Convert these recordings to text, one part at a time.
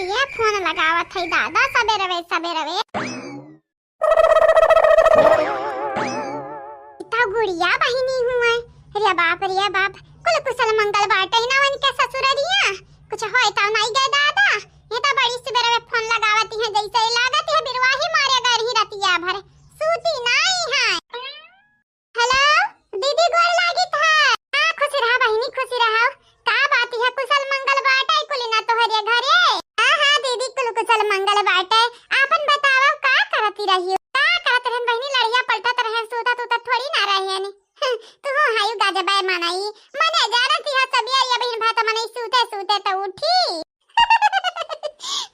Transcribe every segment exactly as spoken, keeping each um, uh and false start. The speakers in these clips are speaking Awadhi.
ये फोन लगावत है दादा सबेरवे सबेरवे। इतना गुड़िया बहिनी हुआ। रे बाप रे बाप, कुल कुशल मंगल बाटे ना उनके ससुररिया। कुछ होय तो नहीं गए दादा, ये तो बड़ी सबेरवे फोन लगावती है, जैसे ही लागत है बिरवाही मारे गए रही रतिया भर, सूती नहीं है। हेलो दीदी, गोर लागित है। हाँ, खुश रहा बहिनी, खुश रहा। का बात है, कुशल मंगल बाटे कुल ना तोहरे घरे? हाँ हाँ दीदी, कुल कुशल मंगल बाटे। आपन बतावा, का करती रही? का करत रहन बहिनी, लड़िया पलटत रहन, सूतत उतत थोड़ी ना रहन। तू हायु गजबे मनई, मने जानती है सब ये बहिन भात मनई सूते सूते तो उठी।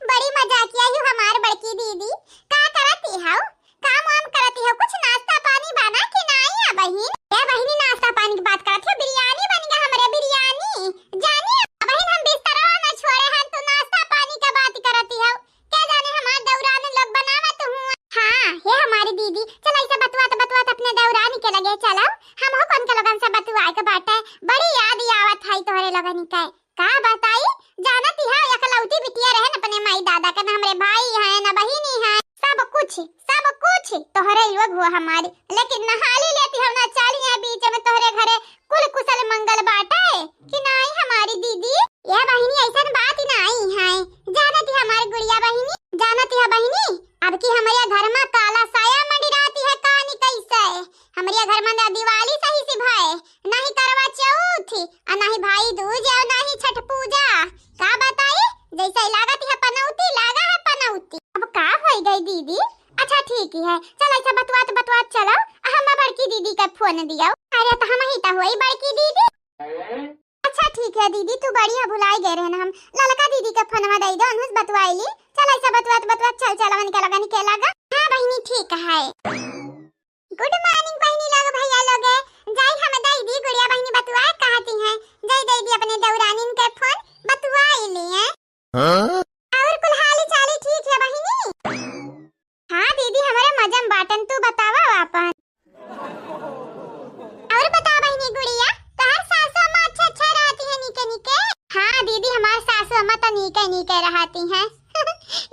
बड़ी मजाकिया ही हमार बड़की दीदी। का करती हौ? काम वाम करती हौ? कुछ नाश्ता पानी बना कि नाई है बहिन? ए बहिनी, नाश्ता पानी की बात करती हौ? बिरयानी बन गया हमरे, बिरयानी। जानी बहिन, हम बिस्तरवा न छोड़े हैं, तू नाश्ता पानी का बात करती हौ? क्या जाने हमार दौरान लोग बनावत हुआ। हाँ, हे हमारी दीदी, चला ऐसे बतुआत बतुआत अपने दौरान के लगे चला। हम हो कौन के लोगन से बतुआए के बाटे, बड़ी याद आवत है तोहरे लोगन के। का बताई, जानत ही है, एकलौती बिटिया रहन अपने माई दादा के, ना हमरे भाई हैं, ना बहिनी हैं, सब कुछ, सब कुछ तोहरे लोग हुआ हमारी, लेकिन नहाली लेती हम ना चाली है बीच में तोहरे घरे, कुल कुशल मंगल बाटे कि नाई हमारी दीदी? ये बहिनी ऐसन बात नाई है, जानत ही हमारी गुड़िया बहिनी, जानत ही बहिनी, अब की हमरे घर में काला साया मंडी रहती है, कहानी कैसे हमरे घर में ना दिवाली सही से भाई, नहीं करवा चौथ, आ नहीं भाई दूज, और नहीं छठ पूजा। का बताई, जैसे ही लागत है पनौती, लागा है पनौती। अब का होई गई दीदी? अच्छा ठीक ही है, चल ऐसा बतुआत बतुआत चलो, आ हम बड़की दीदी के फोन दियो। अरे तो हम ही तो होई बड़की दीदी। अच्छा ठीक है दीदी, तू बढ़िया भुलाई गए रहन, हम ललका दीदी के फोनवा दे दो, उनसे बतुआई ली। चल ऐसा बतुआत बतुआत चल चल, उनके लगन के लगा। हाँ बहिनी ठीक है। गुड मॉर्निंग बहिनी लोग, भैया लोग, जाई हम दई दी गुड़िया बहिनी बतुआ कहती हैं, जाई दई दी अपने दौरानिन के फोन बतुआ ले हैं। हाँ? और कुल हाली चाली ठीक है बहिनी? हाँ दीदी, हमारे मजम बाटन, तू बतावा आपन। और बता बहिनी गुड़िया, तोहर सासू अम्मा अच्छा अच्छा रहती है नीके नीके? हाँ दीदी, हमार सासू अम्मा तो नीके नीके रहती हैं।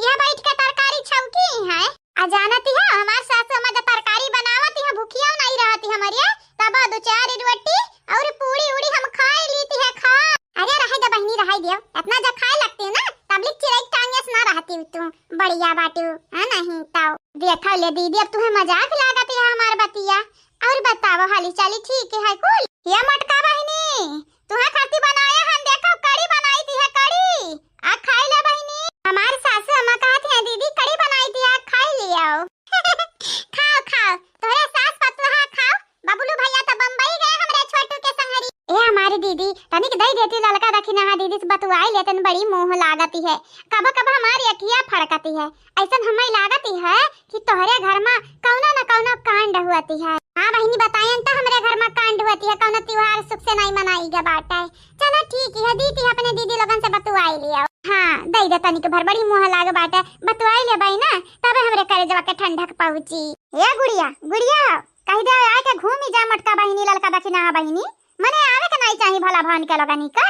यह बैठ के तरकारी छौकी है। आ जानती है, हमार सासू अम्मा जब तरकारी बनावती है, भूखिया नहीं रहती हमारे, तब दो चार रोटी और पूड़ी उड़ी हम खाई लीती है, खा। अरे रहे दे बहिनी, रहे दियो, इतना जब खाए लगती है ना, तबलिक चिरई टांगे से ना रहती तू, बढ़िया बाटू, हाँ नहीं तो। देखा ले दीदी, अब तुम्हें मजाक लागत है हमार बतिया। और बताओ, हाली चाली ठीक है कुल? ये मोटका बहिनी, तुहे खाती बनाया हम, देखो कड़ी बनाई दी है, कड़ी। आ खाई ले बहिनी। हमार सासू अम्मा कहत हैं, "दीदी कड़ी बनाई दी है, खाई लियो।" खाओ, खाओ, तोहरे सास पतोहा खाओ। बबलू भैया तो बम्बई गए हमरे छोटू के संगरी। ए हमारी दीदी, तनिक दई देती ललका दखिना, हाँ दीदी से बतुआई लेतन, बड़ी मोह लागती है। कब कब हमारी अखिया फड़कती है। ऐसन हमें लागती है कि तोहरे घर में कौनो न कौनो कांड हुअती है। हाँ बहिनी, बतायन तो हमरे घर में कांड हुअती है, कौनो त्योहार सुख से नहीं मनाई गया बाटे। चलो ठीक है, दीदी अपने दीदी लोगन से बतुआई लियो। हाँ, दई दे तनिक भर, बड़ी मुँह लाग बाटे, बतुआई लेबई ना, तबे हमरे करेजवा के ठंडक पहुँची। ए गुड़िया, गुड़िया, कह दे आए के घूमी जा मोटका बहिनी, ललका दखिना बहिनी, मने आवे के नहीं चाही भला भान के लोगनी के।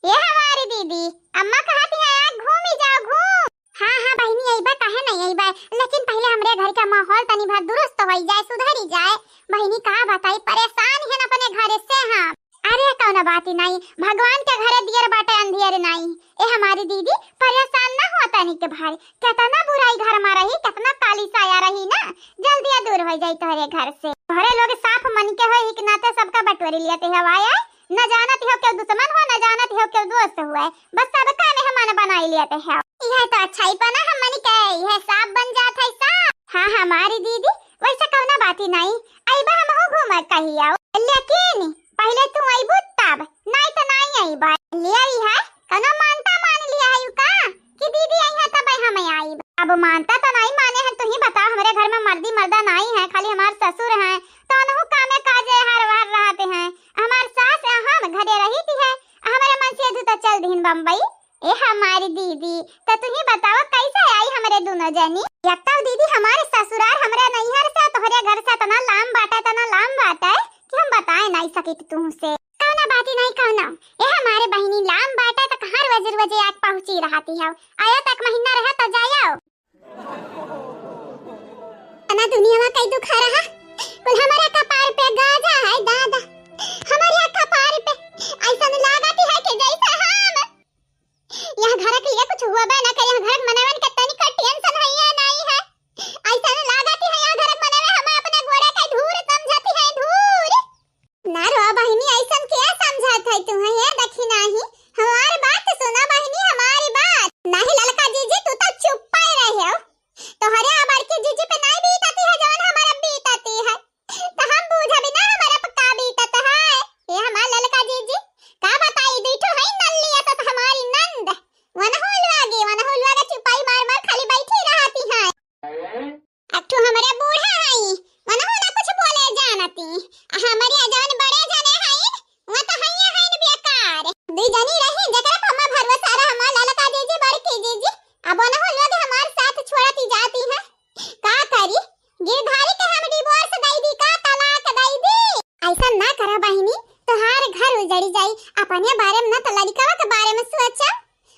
ए हमारी दीदी, अम्मा कहती है, "आज घूमी जाओ, घूम।" हाँ, हाँ बहिनी, अइबा, काहे नहीं अइबा, लेकिन पहले हमरे घर का माहौल तनी भर दुरुस्त होई जाए, सुधरी जाए। बहिनी, का बताई, परेशान है अपने घर से हम। अरे, कौनो बात ही नहीं, भगवान के घरे दियर बाटे, अंधियर नहीं। ए हमारी दीदी, परेशान ना हुआ तनी के भाई, कितना बुराई घर में रही, कितना काली साया रही ना, जल्दी दूर हो जाई तोहरे घर से। तोहरे लोग साफ मन के हो, एक नाते सबका बटोरी लिया ते हवाए। न जानत हो केव दुश्मन हो, न जानत हो केव दोस्त हुए, बस सबका मेहमान बनाई लेते हो। यह तो अच्छाई पना हमन के, यह साफ बन जात है साफ। हाँ हमारी दीदी, वैसे कौनो बात ही नहीं, अइबा हमहू घूमे कहियो, लेकिन पहले तू अइबू तब, नहीं तो नहीं अइबा। ले आई है, कौनो मानता मान लिया है यू का? कि दीदी आई है तब हम आई। अब मानता तो नहीं माने हैं, तू ही बता, हमरे घर में मर्दी मर्दा नहीं है, खाली हमार ससुर हैं, तो उनहु कामे काजे हर हर रहते हैं। हमार सास हम घरे रही थी है, हमरे मन से तो चल दीन बम्बई। ए हमारी दीदी, तो तू ही बताओ कैसे आई हमरे दोनों जनी? एक तो दीदी हमारे ससुरार हमरे नैहर से तोहरे घर से इतना लाम बाटे, इतना लाम बाटे कि हम बताए नहीं सकित तुमसे। का कौनो बात ही नहीं कौनो। ए हमारे बहिनी लाम बाटे त कहाँ रोज रोज आके पहुँची रहती है। आयो त एक महीना रहे त जायो। ना दुनिया में कई दुख रहा, कुल हमारे कपार पे गाजा है दादा, हमारे कपार पे। ऐसा लागत है कि जैसे हम यहाँ घर के लिए कुछ हुआ बे ना करे, यहाँ घर के मनवन के तनिक टेंशन है या नहीं है। ऐसा लागत है यहाँ घर के मनवे हम अपने गोड़े के धूर समझती है, धूर। ना रो बहिनी, ऐसन क्या समझत है तू, है ये देखी नाही। हमार बात सुना बहिनी, हमारी बात। नाही ललका जीजी, तू तो चुप्पे रहे हो। तोहरे आ बड़की जीजी पे नाही बीतती है जौन हमारे बीतती है। तो हम बूझा बिना हमारे पे का बीतत है। ये हमार ललका जीजी, का बताई, दुई ठो है नल्ली, तो हमारी नंद। वनहु लुआ गे, वनहु लुआ गे चुपाई मार मार खाली बैठी रहती है। एक ठो हमरे बूढ़ा हई, वनहु ना कुछ बोले जानती। आ हमरे जवन बड़े जने हई, वो तो हइये हइन बेकार। दुई जनी रही, जेकरा पर हमार भरोसा रहा, हमार ललका जीजी, बड़की जीजी। अब वनहु लोग हमार साथ छोड़ती जाती हैं। का करी? गिरधारी के हम divorce दई दी, का तलाक दई दी? ऐसा ना करा बहिनी, तोहार घर उजड़ी जाई। अपने बारे में ना तो लड़कवा के बारे में सोचा।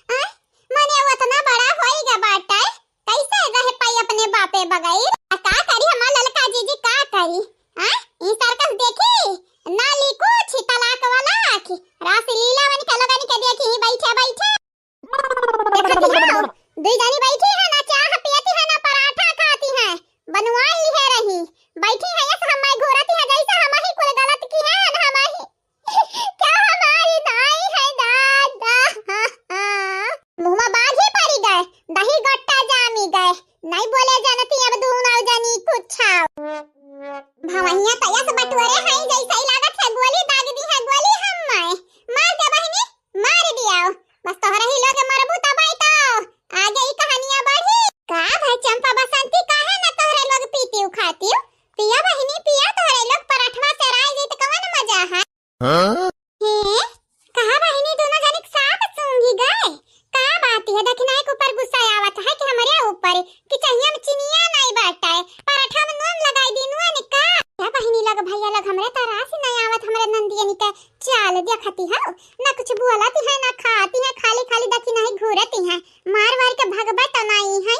आय, मने वो इतना बड़ा होई गा बाटे, कैसे रह पाई अपने बापे बगैर? आ का करी हमार ललका जीजी, का करी? हाँ, ई सर्कस देखी, ना ली कुछ तलाक वाला की रासलीला वनिका लोगन के देखी ही बैठे बैठे। देखती हो, दुई जनी बैठी है ना, चाह पियती है ना, पराठा खाती है, बनवाई लिहे रही, बैठी है यस हमाई घूरती है जैसे हम ही कुल गलत की है ना हम ही। क्या हमारी दाई है दादा। मुँह में बाघी पड़ी गए, दही गट्टा जामी गए, नहीं बोले जानती अब दूनो जनी कुछ। भवैया तैया से बटोरे हैं, जैसे ही लागत है गोली दाग दी है, गोली हम माए मार दे बहिनी, मार दियाओ। बस तोहरे ही लोग मरबू तब आई तो आगे ही कहानियां बढ़ी। का भाई चंपा बसंती, काहे ना तोहरे लोग पीती उखाती? पिया बहिनी पिया, तोहरे लोग पराठवा से राय जीत कवन मजा है? हाँ? हे, कहा बहिनी दोनों जने के साथ सूंघी गए? का बात है, दखिनाई के ऊपर गुस्सा आवत है कि हमरे ऊपर कि चाहिए हम चिनिया नहीं बाटे, पराठा में नून लगाई दी, नून का? क्या बहिनी लग भैया लग हमरे तरह से नहीं आवत, हमरे नंदियनी के चाल देखती हो, ना कुछ बोलती है, ना खाती है, खाली खाली दखिनाई घूरती है, मार वार के भगबे तो नहीं है।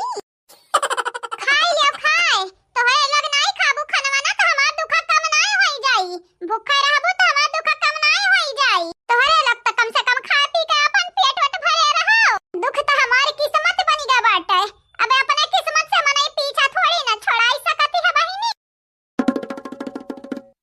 खाए लियो, खाए। तोहरे लोग नाई खाबू खनवा ना, तो हमार दुख कम नाई होई जाई। भूखे रहबू, तो हमार दुख कम नाई होई जाई। तोहरे लोग तो कम से कम खा पी के अपन पेट वेट भरे रहो। दुख तो हमार किस्मत बनी गा बाटे। अब अपने किस्मत से मनई पीछा थोड़ी ना छोड़ाई सकती है बहिनी।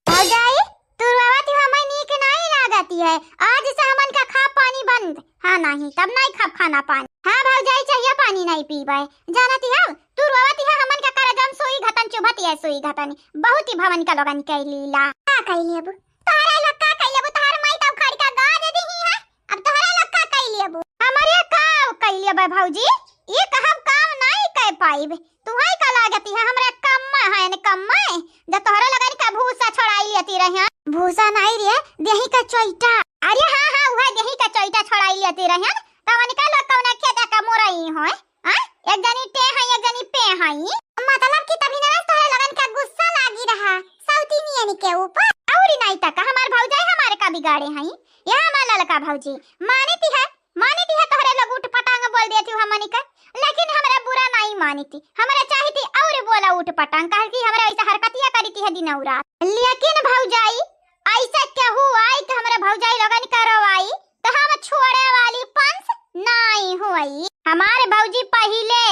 भौजाई, तू रोवत हो, हमें नीक नाई लागत है। आज से हमन का खा पानी बंद। हाँ, नहीं, तब नहीं खाब खाना पानी। हाँ भौजाई, चाहिए पानी नहीं पीबे। जानती हो, तू रोवत हो, हमन का करजम सुई घतन चुभत है, सुई घतन। बहुत ही भवन का लोगन के लीला। का कई लेबू? तोहरे लोग का कई लेबू? तोहर माई तो उखाड़ के गाज दिही है। अब तोहरे लोग का कई लेबू? हमरे का कई लेबे भौजी? ये कहब काम नहीं कह पाइब। तुहई का लागती है, हमरे कम्मा है न कम्मा, जब तोहरे लगन का भूसा छोड़ाई लेती रहे। भूसा नहीं रे, देही का चोइटा। अरे हाँ, हाँ, उहे देही का चोइटा छोड़ाई लेती रहे। तवन का लोग कौना खेत का मुरई होए? हाँ? एक जनी टे है, एक जनी पे है। मतलब कि तभी ना तोहरे लगन का गुस्सा लागी रहा सौतीनियन के ऊपर। और नहीं तक हमार भौजाई हमारे का बिगाड़े हैं, ये हमार ललका भौजी मानती है। मानी दिया तोहरे लोग उठ पटांग बोल देती हो हमनी के, लेकिन हमरा बुरा नहीं मानी थी, हमरा चाही थी और बोला उठ पटांग, काहे कि हमरा ऐसा हरकतिया करी थी है दिन और रात। लेकिन भौजाई, ऐसा केहू आई कि हमरा भौजाई लोगन करो आई, तो हम छोड़े वाली पंस नहीं होई। हमारे भौजी पहिले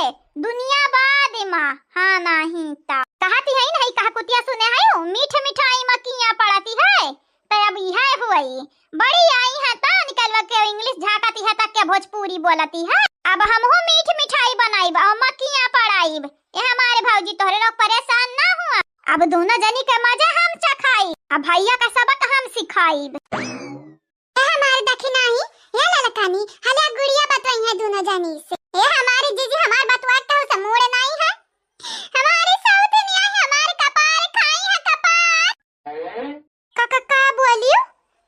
दुनिया बाद माँ, हाँ नहीं ता। कहती है नहीं, कहा कुतिया सुने है, मीठ मिठाई मकिया पड़ती है। त अब इहे हुई, बड़ी आई है त निकलवा के इंग्लिश झांकती है, तक के भोजपुरी बोलती है। अब हमहू मीठ मिठाई बनाइब और मक्खियाँ पड़ाइब। ए हमारे भौजी, तोहरे लोग परेशान ना हुआ। अब दोनों जनी के मजा हम चखाई, अब भैया का सबक हम सिखाइब। ए हमारे दखिनाही, ए ललकानी, हले गुड़िया बतवाई है दोनों जनी से। ए हमारी जीजी, हमार बतवा कहू से मूड़ नहीं है। हमारी साउथ नहीं आई, हमार कपार खाई है कपार। का, का, का बोलियो?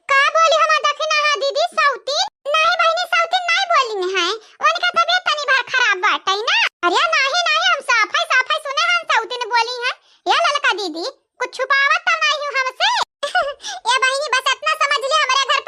का बोली हमार दखिना हा दीदी, सौतीन? नहीं बहिनी, सौतीन नहीं बोली है। उनका तबीयत तनी भर खराब बाटे ना। अरे नहीं, नहीं, हम साफाई, साफाई सुने हैं, सौतीन बोली है। ये ललका दीदी, कुछ छुपावत तो नहीं हूँ हमसे? ये बहिनी, बस इतना समझ ले, हमारे घर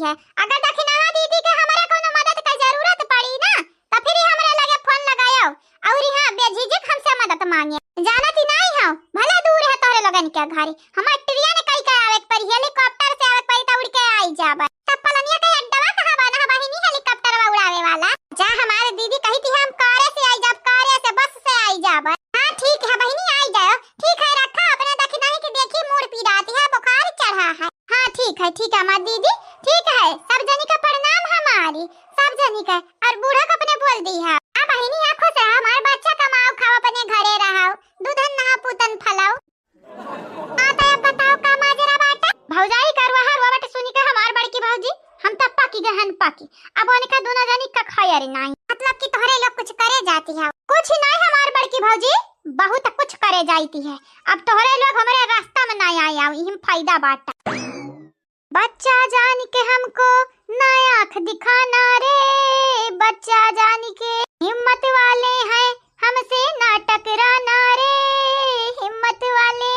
है। अगर दखिनहा दीदी के हमरे कोनो मदद के जरूरत पड़ी ना, त फिर ही हमरे लगे फोन लगायो और यहाँ बेझिझक हमसे मदद मांगे। जानती नहीं हो, भले दूर है तोहरे लोगन के घर, हमार ट्रेन कई के आवे के पड़ी, हेलीकॉप्टर से आवे के पड़ी, त उड़ के आई जाबे। तब पलनिया के अड्डवा कहाँ बना है बहिनी हेलीकॉप्टरवा उड़ावे वाला? जा, हमारे दीदी कही थी हम कारे से आई जाब, कारे से, बस से आई जाब। हाँ ठीक है बहिनी, आई जाओ। ठीक है, रखा अपने दखिनही के, देखी मूड़ पिराती है, बुखार चढ़ा है। हाँ ठीक है, ठीक है हमार दीदी, ठीक है, सब जनी का प्रणाम हमारी, सब जनी का। और बूढ़ा को अपने बोल दी है, हाँ बहिनी, हाँ खुश रहा, हमार बच्चा कमाओ खाओ, अपने घरे रहो, दूधन नहा पूतन फलाओ। हाँ, तो अब बताओ का माजरा बाटे? भौजाई का रोहा रोवट सुनी के हमार बड़की भौजी, हम त पाकी गहन पाकी। अब उनका दोनों जनी का खैर नाई। मतलब कि तोहरे लोग कुछ करे जाती है? कुछ नाई हमार बड़की भौजी, बहुत कुछ करे जाती है। अब तोहरे लोग हमरे रास्ता में नाई आए आओ, इही में फायदा बाटे। बच्चा जान के हमको ना आँख दिखाना रे, बच्चा जान के हिम्मत वाले हैं, हमसे ना टकराना रे, हिम्मत वाले।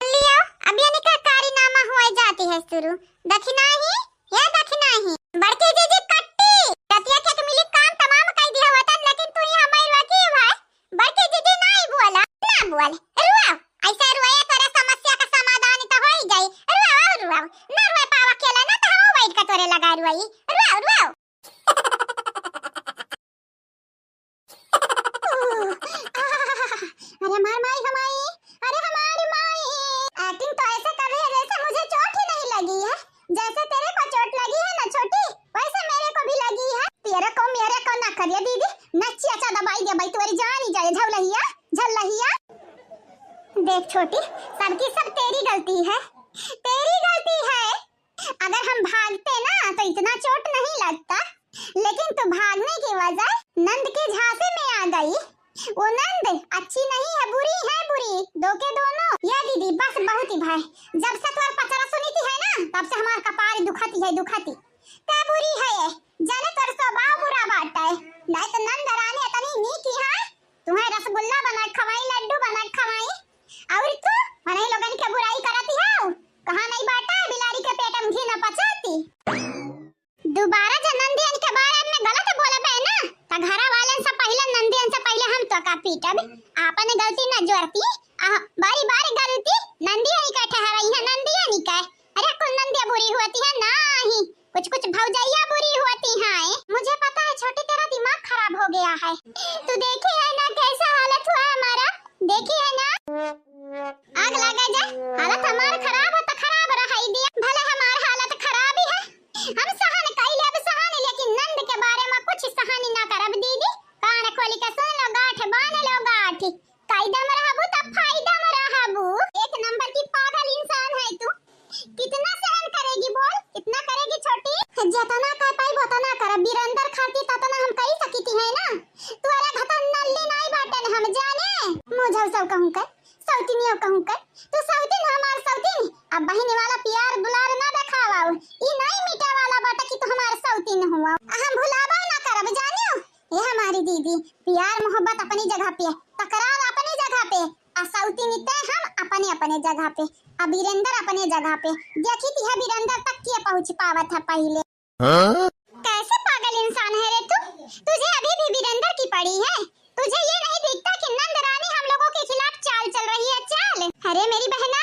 लियो, अब यानी का कारनामा हुआ जाती है शुरू। दखिनही, या दखिनही। बड़की जीजी कट्टी, रतिया के मिली काम तमाम कई दिया होतन, लेकिन तू ही हमारी रोकी भाई। बड़की जीजी नाई बोला, ना बोल, रुआओ। ऐसे रुआए तोरे समस्या का समाधान तो हो ही जाई। रुआओ, रुआओ, ना रुए पावा अकेला ना, तो हम बैठ के तोरे लगा रुआई। रुआओ, रुआओ। अरे हमार माई, हमाई, अरे हमारी माई। Acting तो ऐसे कर रही है जैसे मुझे चोट ही नहीं लगी है। जैसे तेरे को चोट लगी है ना छोटी, वैसे मेरे को भी लगी है। तेरे को मेरे को ना करिए दीदी, नचिया चा दबाई दे भाई, तुम्हारी जान ही जाए, झौलहिया, झल्लहिया। देख छोटी, सबकी सब तेरी गलती है, तेरी गलती है। अगर हम भागते ना तो इतना चोट नहीं लगता, लेकिन तू भागने की वजह नंद के झांसे में आ गई। वो नंद अच्छी नहीं है, बुरी है, बुरी, दो के दोनों। ये दीदी बस बहुत ही भाई, जब से तोर पचरा सुनी थी है ना, तब से हमार कपार दुखती है, दुखती। का बुरी है ये? जाने तोर स्वभाव बुरा बाटे। नहीं तो नंद रानी इतनी नीक है, तुम्हें रसगुल्ला बना खवाई, लड्डू बना खवाई, और तू मनई लोगन के बुराई करती हो। कहाँ नहीं बाटा बिलारी के पेट में घी न पचाती। दोबारा जे नंदियन के बारे में गलत बोलबे ना, त घरा वालन से पहिले, नंदियन से पहिले हम तो का पीटब। आपन गलती न जोरती, आ बारी बारी गलती नंदियन का ठहराई है, नंदियन का। अरे कुल नंदिया बुरी होती है नाही, कुछ कुछ भौजैया बुरी होती हैं। मुझे पता है छोटी, तेरा दिमाग खराब हो गया है। तू देखी है ना कैसा हालत हुआ हमारा, देखी है ना। आग लगा जा, हालत हमार खराब है तो खराब रहाई दिया, भले हमार हालत खराब ही है। हम सहन कई लेब सहन, लेकिन नंद के बारे में कुछ सहन ना करब दीदी। कान खोली के सुन लो, गांठ बांध लो गांठ। कायदा में रहबू त फायदा में रहबू। एक नंबर की पागल इंसान है तू। कितना सहन करेगी बोल, कितना करेगी छोटी? जितना कर पाई उतना करब, बीरेंद्र खातिर ततना हम करी सकी थी है ना। तोरे घतन नल्ली नाई बाटन हम जाने। मुझे सब कहूँ कर, सौतिनियो कहूँ कर, तू सौतिन हमार सौतिन। अब बहिनी वाला प्यार दुलार ना देखावाऊ, ई नाई मिटे वाला बाटे कि तू हमार सौतिन हुआ। हम भुलाबो ना करब जानियो। ए हमारी दीदी, प्यार मोहब्बत अपनी जगह पे, तकरार अपनी जगह पे, आ सौतिन ते हम अपने अपने जगह पे, आ बीरेंद्र अपने जगह पे। देखी थी है बीरेंद्र तक के पहुँच पावत है पहिले। हाँ? कैसे पागल इंसान है रे तू? तुझे अभी भी बीरेंद्र की पड़ी है। तुझे ये नहीं दिखता कि नंद रानी हम लोगों के खिलाफ चाल चल रही है, चाल? अरे मेरी बहना,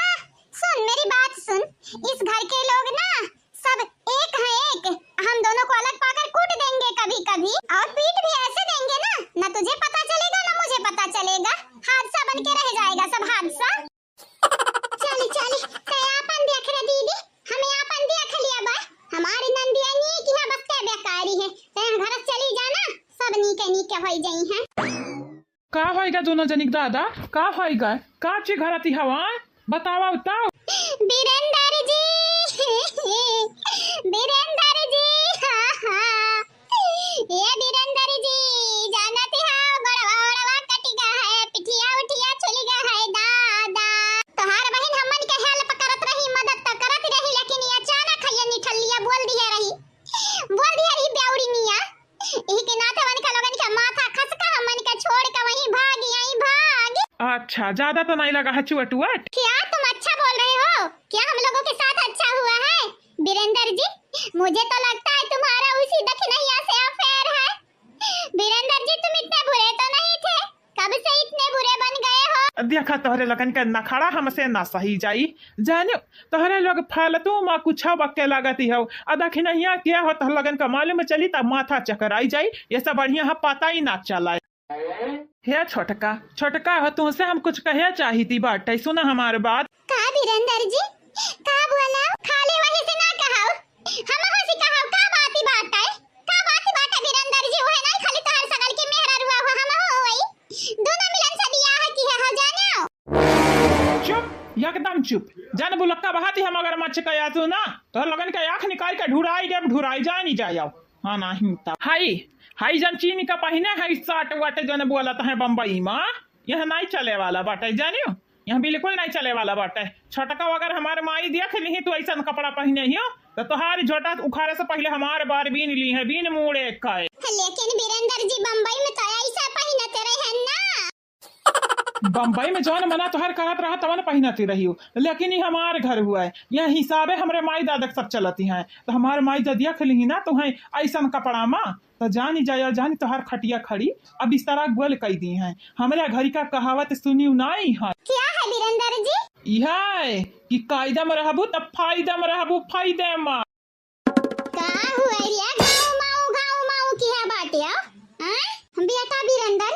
सुन मेरी बात सुन, इस घर के लोग ना सब एक हैं एक, हम दोनों को अलग पाकर कूट देंगे कभी कभी, और पीट भी ऐसे देंगे ना, ना तुझे पता चलेगा ना मुझे पता चलेगा, हादसा बन के रह जाएगा सब हादसा। चली, चली, ते आपन देख रे दीदी, हमें आपन देख लिया बा। हमारी नंदिया नीक है, बस ते बेकारी है। ते घर से चली जाना, सब नीके नीके होई जाई हैं। का होइगा दोनों जनिक दादा, का होइगा? का ची घरती हवा? बतावा, बताओ। बीरेंद्र जी, बीरेंद्र जी, हाँ, हाँ। ए बीरेंद्र जी, जानत हो, गोड़वा ओड़वा कटि गा है, पिठिया उठिया छुलि गा है, दादा। तोहार बहिन हमन के help करत रही, मदद त करत रही, लेकिन ई अचानक है ये निठल्लिया बोल दिहे रही, बोल दिहे रही बेउरी निया। इही के नाते वनका लोगन के माथा खसका, हमन के छोड़ के वहीं भाग आई, भाग। अच्छा, ज्यादा तो नहीं लगा है चुअट उअट? क्या तुम अच्छा बोल रहे हो? क्या हम लोगों के साथ अच्छा हुआ है? बीरेंद्र जी, मुझे तो लगता है तुम्हारा उसी दखिनहिया से अफेयर है। वीरेंद्र जी, तुम इतने बुरे तो नहीं थे, कब से इतने बुरे बन गए हो? देखा, तोहरे लोगन के नखड़ा हमसे ना सही जाई, जानियो। तोहरे लोग फालतू मा कुछ बक्के लागत ही हो। आ दखिनहिया क्या हो, तोहरे लोगन का मालूम चली, तब माथा चकराई जाई। ये सब बढ़िया है, पता ही ना चला। हे छोटका, छोटका हो, तुमसे हम कुछ कहे चाहिती बाटे, सुना हमार बात। का वीरेंद्र जी, का बोला? खाली वही से ना कहाओ, हमहू से कहाओ, का बात ही बाटे? का बात ही बाटे वीरेंद्र जी? वह नहीं खाली तोहर सगल की मेहरा रुआ हुआ, हमहू वही दोनों मिलन से बियाह की है, हो जाने। चुप, एकदम चुप। जान बुलक्का बहाती हम अगर मच के आतू ना, तो लोगन के आँख निकाल के ढुराई देब, ढुराई जानी जाओ। हाँ, नहीं तब। हाई, हाई जन चीनी का पहिने है, साट वाटे जन बोलत है बम्बई मा, यह नहीं चले वाला बाटे, जानियो, यह बिल्कुल नहीं चले वाला बाटे। छोटका अगर हमार माई देख लिही तू ऐसन कपड़ा पहिने हियो, तो तोहार झोटा उखाड़े से पहिले हमार बार बीन ली है, बीन मूड़े का। लेकिन वीरेंद्र जी, बम्बई में तो ऐसा पहिनते रहे ना। बम्बई में जौन मना तोहर कहत रहा तवन पहिनती रहियो, लेकिन ई हमार घर हुआ है, यह हिसाबे हमरे माई दादा के सब चलती हैं। तो हमार माई जब देख लिही ना तोहें ऐसन कपड़ा मा, तो जानी जाया जानी तोहर खटिया खड़ी, अब बिस्तरा गोल कई दी हैं। हमरे घरी का कहावत सुनियो नाई है। क्या है वीरेंद्र जी? यह है कि कायदा में रहबू तब फायदा में रहबू, फायदे में। का हुआ रे? घाऊ माऊ, घाऊ माऊ किहा बाटे, आ? आय? बेटा वीरेंद्र,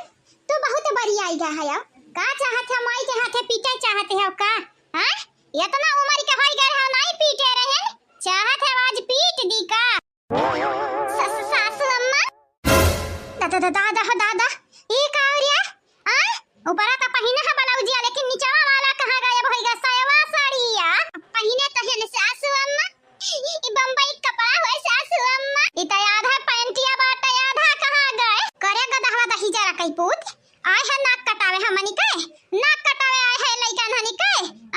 तू बहुत बरियाई गा है, आ? का चाहत है, माई के हाथे पीटे चाहत है, का? आय? इतना उम्र के होई गए हो, नहीं पीटे रहे, चाहत है आज पीट दी का? स-, स-, सासू अम्मा? दादा, दादा, दादा हो दादा, ई का हो रे? आय? ऊपरा त पहिने है ब्लाउजिया, लेकिन निचवा वाला कहाँ गायब होइगा? सयवा साड़िया पहिने तो है न सासू अम्मा। ई बम्बई कपड़ा होए सासू अम्मा। ई त आधा पैंटिया बाटे, आधा कहाँ गए? करे गदहवा दही जरा कई पूत। आए है नाक कटावे हमनी के, नाक कटावे आए है लइका ननी के।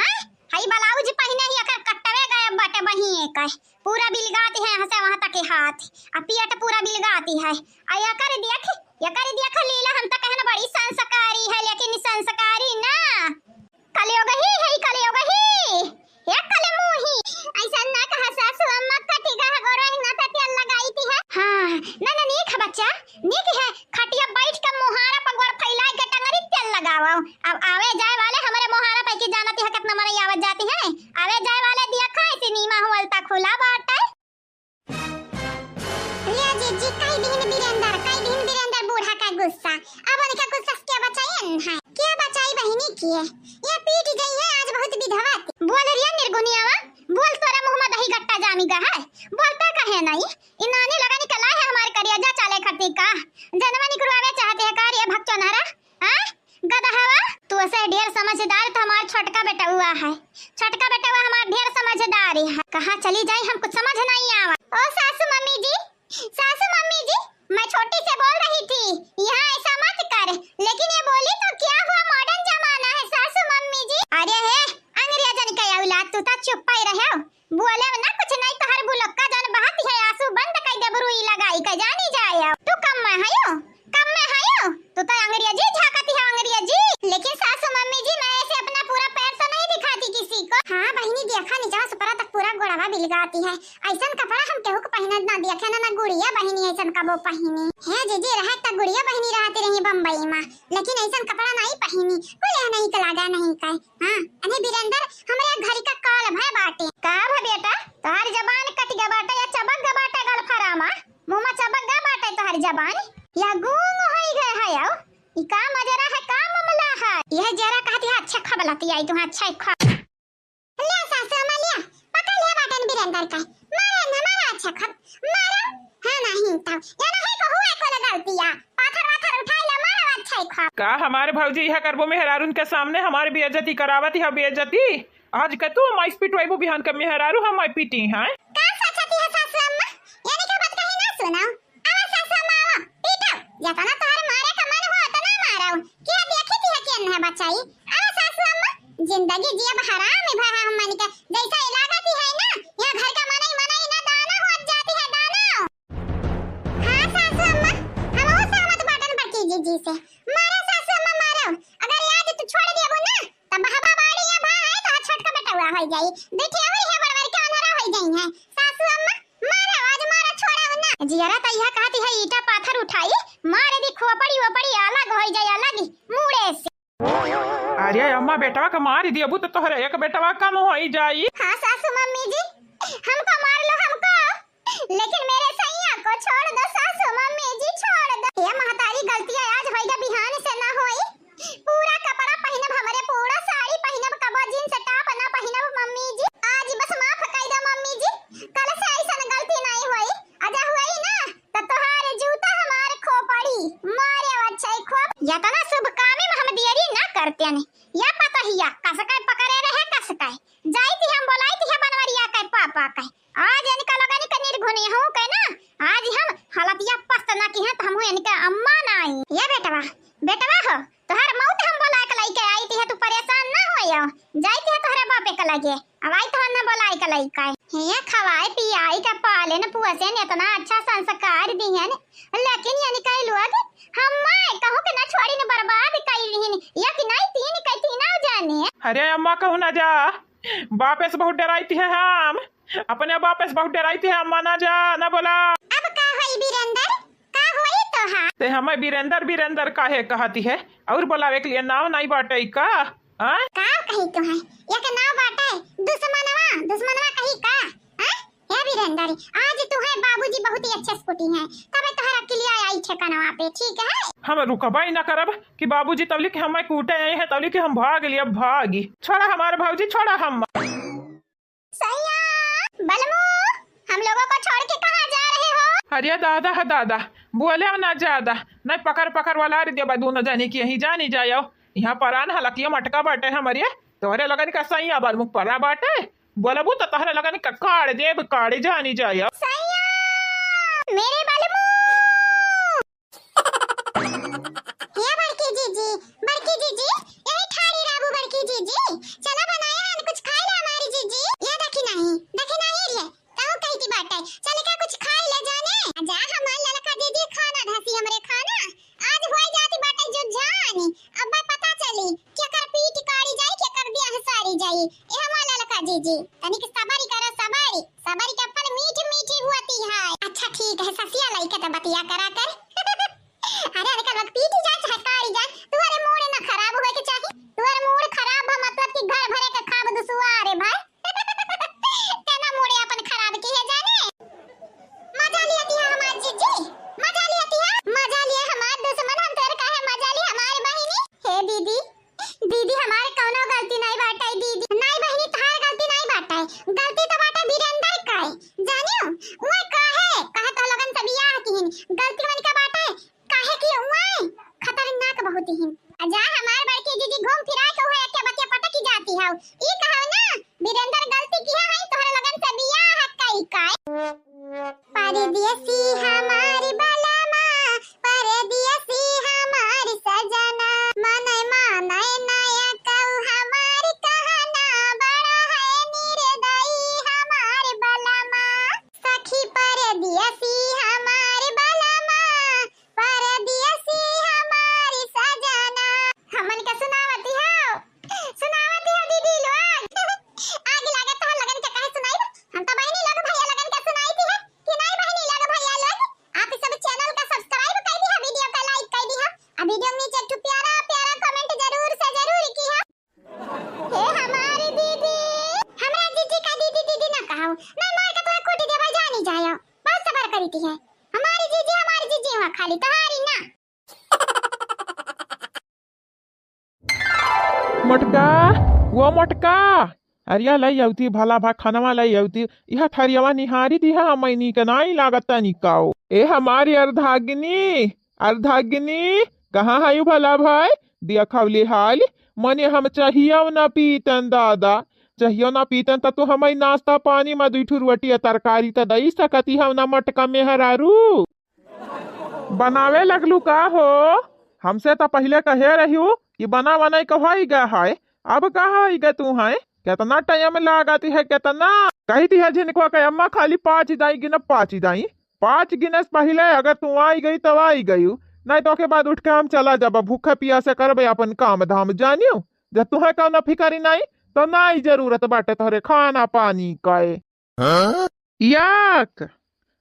आए, हई ब्लाउज पहिने ही एकर कटवे गायब बाटे बहिए के। पूरा बिलगाती है यहाँ से वहाँ तक के हाथ, आ पेट पूरा बिलगाती है। आ यकर देख, यकर देख लीला, हम तो कहन बड़ी संस्कारी है, लेकिन संस्कारी ना। कलयुग ही है, कलयुग ही। हे कलमुही, ऐसा ना कहा सासू अम्मा, कटी गह गोरो ना त तेल लगाई थी है। हाँ, ना, ना, नीक है बच्चा, नीक है। खटिया बैठ के मोहारा पर गोड़ फैलाए के टंगरी तेल लगावो। अब आवे जाए वाले हमरे मोहारा पे की जानती है कितना मनई आवत जाती है। आवे जाए वाले दिया खाए सिनेमा हॉल तक खुला बाटे। लिया जीजी, कई दिन वीरेंद्र, कई दिन वीरेंद्र बूढ़ा का गुस्सा। अब उनका गुस्सा से क्या बचाई है? क्या बचाई बहिनी की है? ये पीट गई है आज बहुत विधवा। बोल रिया निर्गुनियावा, बोल तोरा मुँह में दही गट्टा जामी गा है। बोलता काहे नहीं? ई नानी लगन के लाए है हमार करिया जा चाले खरती का। जनवा निकलवावे चाहते है का रे भक्चोनारा? हाँ? गदहवा, तू ऐसे ढेर समझदार तो हमार छोटका बेटउआ है। छोटका बेटउआ हमार ढेर समझदार है। कहाँ चली जाई हमको समझ नहीं आवा। ओ सासू मम्मी जी, सासू मम्मी जी, मैं छोटी से बोल रही थी, यहाँ ऐसा मत कर। लेकिन ये बोली तो क्या हुआ, मॉडर्न जमाना है सासू मम्मी जी। अरे हे, अंग्रेजन के औलाद, तू तो चुप ही रहो। बोले ना कुछ नहीं, तोहर बुलक्का जौन बहत है आंसू बंद कई देब रुई लगाई के जानी जाए। तू कम में हयो, कम में हयो, तू तो अंग्रेजी झांकती है अंग्रेजी। लेकिन सासू मम्मी जी, मैं ऐसे अपना पूरा पैर तो नहीं दिखाती किसी को। हाँ बहिनी, देखा निचवा से ऊपरा तक पूरा गोड़वा बिलगाती है। ऐसन कपड़ा हम केहू को पहिनत ना देखे ना, ना गुड़िया बहिनी ऐसन कबो पहिनी। हे जीजी, रहे त गुड़िया बहिनी रहती रही बम्बई में, लेकिन ऐसन कपड़ा नहीं पहिनी। बोले नहीं कलागा नहीं कहे। हाँ, अने वीरेंद्र, हमरे घर का कॉल भय बाटे। का भय बेटा, तोहार जबान कट गया बाटे या चबक गया बाटे गलफरामा? मुँह में चबक गया बाटे तोहार जबान? या गूंग होई गए है? आओ, ई का मजरा है, का मामला है? यह जरा कहती है, अच्छा खबलती आई तू, अच्छा खा। लिया सासू अम्मा, लिया, पकड़ लिया बाटन वीरेंद्र का। मारा ना, मारा अच्छा खब, मारा। हाँ, नहीं तो, या नहीं को हुआ को लगा दिया। पाथर वाथर उठाई ला, मारा अच्छा खब। का हमारे भौजी यह करबो मेहरारून के सामने हमारी बेइज्जती करावत है, बेइज्जती? आज का तू माइस पिटवाइबो, बिहान का मेहरारू हम माई पीटी हैं। का सोचती है सासू अम्मा? यानी का बात कही ना सुनाओ। आवा सासू अम्मा, आवा, पीटो। जतना तोहरे मारे का मन हो, उतना मारो। क्या देखी थी है कि अन्हे बचाई? आवा सासू अम्मा, जिंदगी जियब हराम ही भा हमन के। जैसा इलाका थी है ना, यहाँ घर का मनई मनई ना दाना हो जाती है, दाना। हाँ सासू अम्मा, हम वो सहमत बाटन बड़की जीजी से। मारो सासू अम्मा, मारो। अगर आज तू छोड़ देबो ना, तब हवा बाड़ी या भा है तो छोटका बेटवा हो जाई। देखिए, वही है बड़वर के अनहरा हो जाई है। सासू अम्मा, मारो, जियरा त इहा कहती है ईटा पाथर उठाई, मार दी खोपड़ी ओपड़ी अलग होइ जाए, अलग ही मूड़े से। अरे अम्मा, बेटवा के मार देबू त तोहरे एक बेटवा कम होइ जाई। हाँ सासू मम्मी जी, हमको मार लो हमको, लेकिन मेरे सैया को छोड़ दो सासू मम्मी जी, छोड़ दो। ये महतारी गलतियाँ आज होइगा, बिहान से ना होई। पूरा कपड़ा पहिनब हमरे, पूरा साड़ी पहिनब, कबो जींस टॉप ना पहिनब मम्मी जी। आज बस माफ कई दो मम्मी जी, कल से ऐसन गलती नहीं होई। अजा हुई ना त तोहार जूता हमार खोपड़ी, मारे अच्छा ही खोप। यतना शुभ कामे में हम देरी ना करते ने। या पतहिया कसकाय पकड़े रहे, कसकाय जाई थी हम बोलाई थी बनवरिया के पापा के। आज इनका लगन के निर्गुणी हूँ के ना, आज हम हालतिया पस्त ना की है त हम इनके अम्मा ना आई। ये बेटवा, बेटवा हो, तोहर मौत हम बोला के लइके आई थी, तू परेशान ना होयो। जाई थी तोहरे बापे के लगे, अब आई तोहर ना बोलाई के लइके। हे खवाए पियाई के पाले न पुअसे न इतना अच्छा संस्कार दिहन, लेकिन इनके लोग हम्मा कहूँ के ना छोड़ी न बर्बाद कई लिहिन। एक नहीं तीन के तीनों जाने। अरे अम्मा कहूँ ना जा, बापे से बहुत डराई थी हम। अपने बापे से बहुत डराई थी हम, मना जा, ना बोला। अब का होई बीरेंदर? का होई तोहार? ते हमें बीरेंदर, बीरेंदर काहे कहती है? और बोलावे के लिए नाव नहीं बाटे का? हाँ? का कही तू है? एक नाव बाटे, दुश्मनवा, दुश्मनवा कही का? हाँ? हे बीरेंदर, आज तू है बाबूजी बहुत ही अच्छे से कुटी है, तबे तोहरा के लिए आई ठिकानवा पे, ठीक है? हम रुकबा ही ना करब कि बाबूजी तबली के हमें कूटे आई है, तबली के हम भाग लिए, भागी। छोड़ा हमारे भौजी, छोड़ा हम। सैया, बलमू, हम लोगों को छोड़ के कहाँ जा रहे हो? अरे दादा है दादा, बोले ना ज्यादा, नहीं पकड़ पकड़ वाला रे देबा दोनों जाने की यहीं जानी जायो। यहाँ परान हलकिया मटका बाटे हमरे, तोहरे लगन का सैया बलमू परा बाटे, बोलबू तो तोहरे लगन का काड़ देब, काड़े जानी जायो। सैया, मेरे बलमू। हे बड़की जीजी, बड़की जीजी, यही ठाड़ी रहबू बड़की जीजी। चला बनाया हन कुछ खाए ला हमारी जीजी। ये देखी नहीं, देखी नहीं रे, कहूँ कही की बाटे। चल का कुछ खाए ले जाने। जा हमार ललका जीजी खाना धसी हमरे खाना। आज होई जाती बाटे जुझानी। अब पता चली केकर पीठ काड़ी जाई, केकर देह सारी जाई। ए हमार ललका जीजी, तनिक सबर करा, सबर। सबर के फल मीठ मीठ होती है। अच्छा ठीक है, ससिया लइके तो बतिया करा कर। अरे, अरे, कल पीटी जाए चाहे काड़ी जाए, तुहरे मूड ना खराब होए के चाही। तुहरे मूड खराब बा, मतलब कि घर भरे के खाब दुसुआरे भाई। केना मूड अपन खराब की है जाने। मजा लिया तिहा हमार जीजी, मजा लिया तिहा, मजा लिया हमार दुश्मन, हम तोर काहे मजा ली हमार बहिनी। हे दीदी, दीदी, हमार कौनो गलती नहीं बाटे दीदी। नहीं बहिनी, तहार गलती नहीं बाटे, गलती तो बाटे वीरेंद्र का। जानियो, वो काहे, काहे तो लोगन से बियाह किहिन, गलती उनका बाटे, काहे कि वो खतरनाक बहुत ही। आ जा हमार बड़की दीदी घूम फिरा के वो एक बतिया पटकी जाती है। ई कहो ना, वीरेंद्र गलती किहा है, तोहरे लोगन से बियाह कई का। परदेसी हमारी बलमा, परदेसी हमारी सजना, मनय मानय नया कऊ हमारी कहना, बड़ा है निर्दयी हमारी बलमा। सखी परदेसी हमारी बलमा, परदेसी हमारी सजना। हमन का सुनावती हो, सुनावती हो दीदी लोग। आग लागत हो लगन के काहे सुनाई? हम तो बहिनी लोग भैया लगन के सुनाई थी है कि नहीं बहिनी लोग भैया लोग? आप इस सब चैनल का सब्सक्राइब कर दी है, वीडियो का लाइक कर दी है, आ वीडियो के नीचे एक ठो प्यारा प्यारा कमेंट जरूर से जरूर की है। हे हमारी दीदी, हमरा जीजी का दीदी दीदी ना कहो, मैं मार के तोरा कूट देबे जानी जायो। बहुत सबर करी थी है। हमारी जीजी, हमारी जीजी हुआ खाली, तोहारी ना। मोटका, वो मोटका, अरिया लई अउती भला भा खनवा लई अउती। इहा थरियवा निहारी दिहा, हमैनी के नाई लागत तनिकाओ। ए हमारी अर्धागिनी, अर्धागिनी, कहाँ है यू भला भाई? दिया खवली हाल, मने हम चाहियो ना पीतन दादा, चाहियो ना पीतन त तू हमई नाश्ता पानी में दुई ठो रोटी आ तरकारी त दई सकती हो ना मोटका मेहरारू। बनावे लगलू का हो? हमसे त पहिले कहे रहियो कि बना बनाई कहवाई गा है, अब कहाँ आई गा तू है? केतना टाइम लागत है, केतना? कही थी है झिनकवा के अम्मा खाली पाँच दाई गिनब, पाँच दाई, पाँच गिने से पहिले अगर तू आई गई तब आई गई, नहीं तो के बाद उठ के हम चला जाबा, भूखे पियासे करबे अपन काम धाम जानियो। जब तुहे कौनो फिकरी नहीं तो नहीं जरूरत बाटे तोहरे खाना पानी का। हाँ? याक,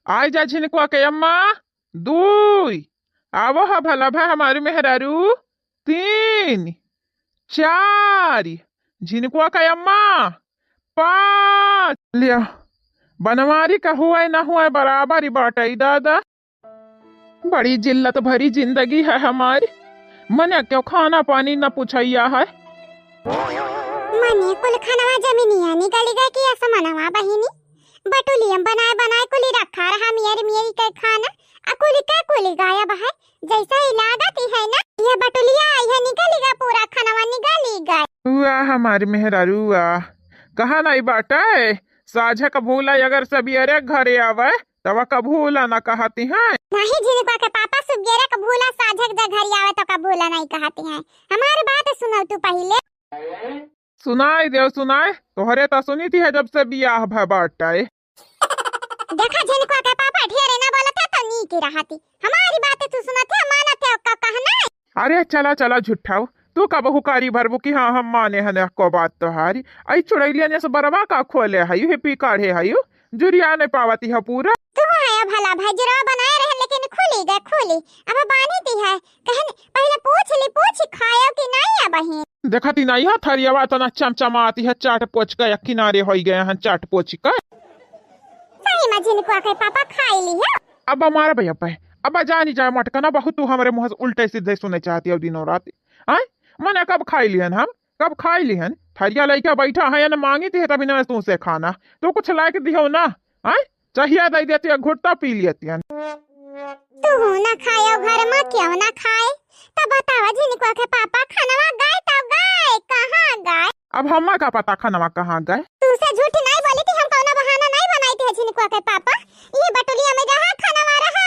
आइ जा झिनकुआ के अम्मा, दुइ। आवो ह भला भा हमारी मेहरारू, तीन। चार। झिनकुआ के अम्मा, पाँच। लिया, बनवारी का हुआ न हुआ बराबर ही बाटइ दादा। बड़ी जिल्लत भरी जिंदगी है हमारी। मने क्यों खाना पानी न पुछइया है। मने कुल खनवा जमीनिया निकल गए कि असमनवा बहिनी। बटुलियम बनाए बनाए कुली रखा रहा मियर मियर के खाना। आ कुली का कुली गायब है। जैसा ही लागत ही है ना, ये बटुलिया आई है निकल गया पूरा खनवा निकल गए। वाह हमारी मेहरारू वाह। कहा नहीं बाटइ, साझक भूला अगर सबियरे घरे आवइ तब का भूला न कहती हैं। नहीं झिनकुआ के पापा, सुबेरे का भूला साझक जे घरे आवइ तो का भूला नहीं कहती हैं। हमारी बात सुनो तू पहिले। सुनाइ देउ सुनाइ, तोहरे त सुनित ही है जब से बियाह भा बाटइ। देखा झिनकुआ के पापा ढेरे न बोलत है तो नीक रहती। हमारी बात तू सुनत है, मानत है का कहना है। अरे चला चला झुट्ठाऊ, तू का बहुकारी भरबू कि हाँ हम माने हन को बात तोहारी। अइ चुड़ैलिया जस बरवा का खोले है, यू पी काढ़े है, यू जुरिया नहीं पावती है पूरा। तू है भला भाई जुरवा बनाए रहे लेकिन खुली गए खुली। अब बानी ती है कहन पहिले पूछ ली पूछ खायो कि नहीं अब ही। देखती नहीं है थरियावा तना चमचमाती है चाट पोच का एक किनारे होई गए हैं चाट पोच का। सही में झिनकुआ के पापा खाई ली है। अब हमारा भैया पे अब जानी जाए मटकना बहुत तू हमारे मुँह से उल्टे सीधे सुने चाहती हो दिनों रात। आय मने कब खाई लिहन हम कब खाई लिहन। थरिया लइका बैठा है न मांगी थी तभी न तू से खाना। तू कुछ लायक दिहो ना। आय चाहिए दे देती है घुट्टा पी लेती है। तू ना खायो घर में क्यों ना खाए। तब बतावा झिनकुआ के पापा खनवा गए तो गए कहाँ गए। अब हम्मा का पता खनवा कहाँ गए। तू से झूठ नहीं बोली थी हम कौनो बहाना नहीं बनाई थी झिनकुआ के पापा। ये बटुलिया में रहा खनवा रहा।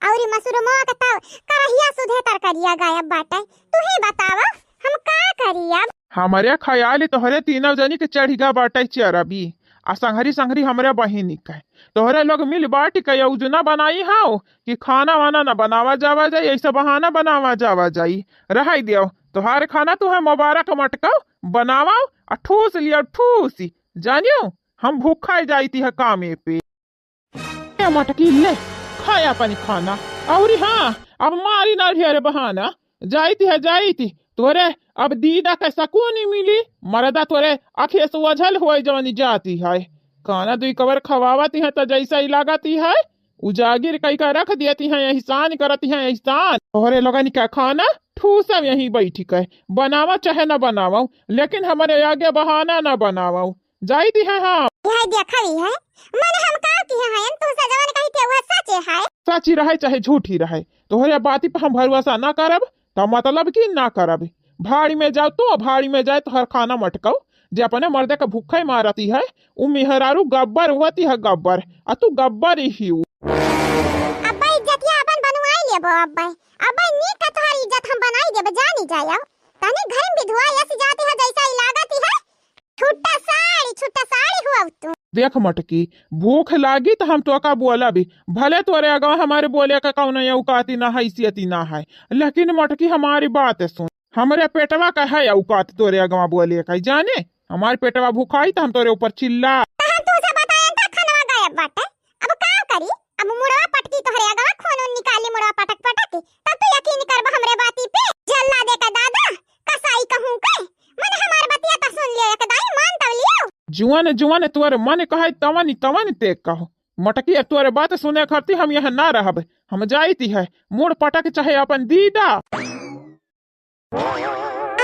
और मसुरमो के तो करहिया सुधे तरकरिया गायब बाटे। तू ही बतावा हम का करी अब। हमरे ख्याल ही तोहरे तीनों जनी के चढ़िगा बाटे चरबी। आ संघरी संघरी हमरे बहिनी के तोहरे लोग मिल बाटी के योजना बनाई हाउ कि खाना वाना न बनावा जावा जाई, ऐसा बहाना बनावा जावा जाई। रहाई दियो, तोहार खाना तू है मुबारक मटकाओ, बनावाओ आ ठूस लियो ठूसी। जानियो हम भूखा जाई थी है कामे पे। ए मटकी ले, खाया पानी खाना। और हाँ, अब मारी ना ढेर बहाना। जाइत है, जाइत। तोरे अब दीदा के सकून ही मिली। मरदा तोरे आँखें से ओझल होई जवानी जाती है। खाना दुई कवर खवावती है तो जैसा ही लागती है, उजागिर कई का रख देती है, एहसान करती है, एहसान। तोहरे लोगन का खाना ठूसम यहीं बैठी के, बनावा चाहे न बनावा, लेकिन हमारे आगे बहाना न बनावा। जाई दी है हम। यह देखा ही है, मन हम का की है, तुमसे जवन कही थे वह सच है। सच ही रहे चाहे झूठ ही रहे, तोहरे बाती पर हम भरोसा ना करब, तो मतलब कि ना करब। भाड़ी में जाओ तू, भाड़ी में जाए तोहर खाना मटकाओ, जे अपने मर्दे के भूखे मारती है, उ मेहरारू गब्बर होती है, गब्बर, आ तू गब्बर ही हू। अब्बा इज्जतिया अपन बनवाई लेबो अब्बा, अब्बा नीक का तोहर इज्जत हम बनाई देब, जानी जाए। तनी घर में भी धुआ ऐसी जाती है जैसा ही लागती है, छुट्टा साड़ी, छुट्टा साड़ी हुआ तू। देख मटकी, भूख लागी त हम तोका बोला भी, भले तोरे अगवा हमारे बोले का कौनो औकाती ना हैसियती ना है, लेकिन मटकी हमारी बात सुन, हमरे पेटवा का है औकात तोरे अगवा बोले का, जाने हमारे पेटवा भुखाई त हम तोरे ऊपर चिल्ला। त हम तुझे बताएं त खनवा गायब बाटे, अब का करी? अब मुड़वा पटकी तोहरे अगवा खून उन निकाली मुड़वा पटक पटक के, तब तू यकीन करबा हमरे बाती पे। जल्ला दे का दादा, कसाई कहूँ के, मन हमार बतिया त सुन लियो एक दाई, मान तब लियो। जुआन जुआन तोर मन कहे तवन तवन ते कहो। मटकी अब तोर बात सुने खातिर हम यहाँ ना रहब, हम जाइत है, मुड़ पटक चाहे अपन दीदा।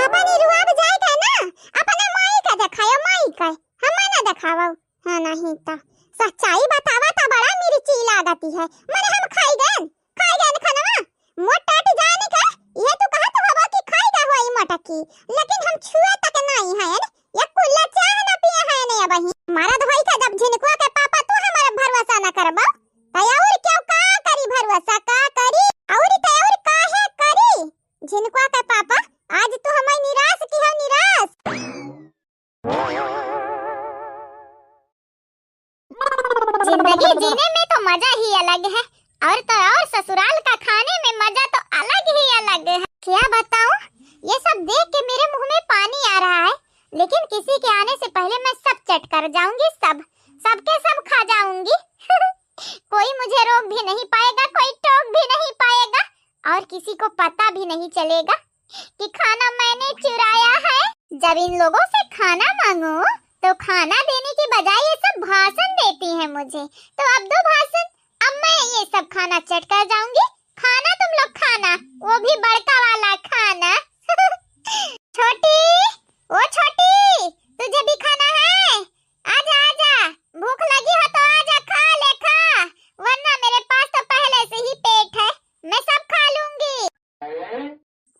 अपन ही रुआब जाए का ना, अपने माई का देखायो, माई का, हमें ना देखावो। हाँ, नहीं तो सच्चाई बतावा तो बड़ा मिर्ची लागती है। मने हम खाई गए, खाई गए खनवा। मोट टाट जाने का, ये तू कहा तो हवा की खाई गए होई मटकी, लेकिन हम छुए तक नहीं है, ये कुल्ला चाह ना पिए है ने अबही। मरद होई का जब झिनकुआ के पापा तू हमारे भरोसा ना करबो, तो और क्यों का करी भरोसा, का करी? और तो और काहे करी? झिनकुआ के पापा, आज तू हमें निराश की हो, निराश। जिंदगी जीने में तो मजा ही अलग है, और तो और ससुराल का खाने में मजा तो अलग ही अलग है। क्या बताऊं, ये सब देख के मेरे मुंह में पानी आ रहा है, लेकिन किसी के आने से पहले मैं सब चट कर जाऊंगी, सब, सबके सब खा जाऊंगी। कोई मुझे नहीं पाएगा, कोई टोक भी नहीं पाएगा और किसी को पता भी नहीं चलेगा कि खाना मैंने चुराया है। जब इन लोगों से खाना मांगूं तो खाना देने की बजाय ये सब भाषण देती हैं मुझे। तो अब दो भाषण, अब मैं ये सब खाना चट कर जाऊंगी। खाना तुम लोग खाना, वो भी बड़का वाला खाना। छोटी, ओ छोटी, तुझे भी खाना है? आजा, आजा, भूख लगी हो तो आजा, खा ले, खा, वरना मेरे पास तो पहले से ही पेट है, मैं सब खा लूंगी।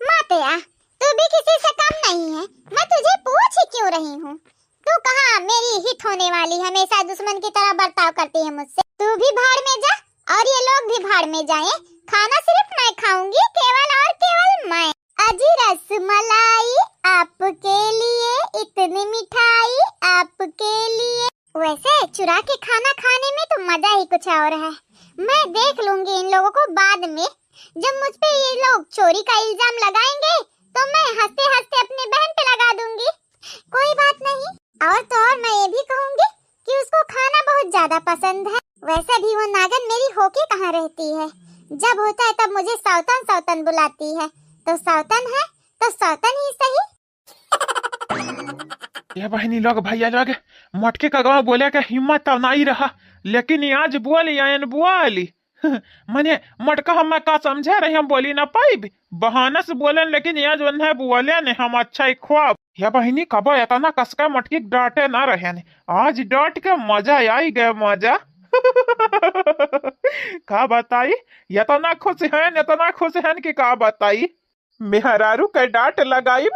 माँ तेरा, तू भी किसी से कम नहीं है, मैं तुझे पूछ ही क्यों रही हूँ? तू कहाँ मेरी हित होने वाली, हमेशा दुश्मन की तरह बर्ताव करती है मुझसे। तू भी भाड़ में जा और ये लोग भी भाड़ में जाएं। खाना सिर्फ मैं खाऊंगी, केवल और केवल मैं। अजी रसमलाई आपके लिए, इतनी मिठाई आपके लिए। वैसे चुरा के खाना खाने में तो मजा ही कुछ और है। मैं देख लूंगी इन लोगों को बाद में। जब मुझ पे ये लोग चोरी का इल्जाम लगाएंगे तो मैं हंसते हंसते अपनी बहन पे लगा दूंगी। कोई बात नहीं। और तो और मैं ये भी कहूंगी कि उसको खाना बहुत ज्यादा पसंद है। वैसे भी वो नागन मेरी होके कहाँ रहती है, जब होता है तब मुझे सौतन सौतन बुलाती है। तो सौतन है तो सौतन ही सही। ये बहिनी लोग, भैया लोग, मटकी का गाँव बोले के हिम्मत तो नहीं रहा, लेकिन ये आज बोली, आयन बोली। मने मटका हम का समझे रही, हम बोली ना पाइब, बहाना से बोलेन, लेकिन ये जो है बोलेन, हम अच्छा ही ख्वाब। ये बहिनी कबो इतना कसका मटकी डांटे ना रहेन, आज डांट के मजा आई गए, मजा। का बताई, इतना खुश हैं, इतना खुश हैं कि का बताई। मेहरारू के डांट लगाइब,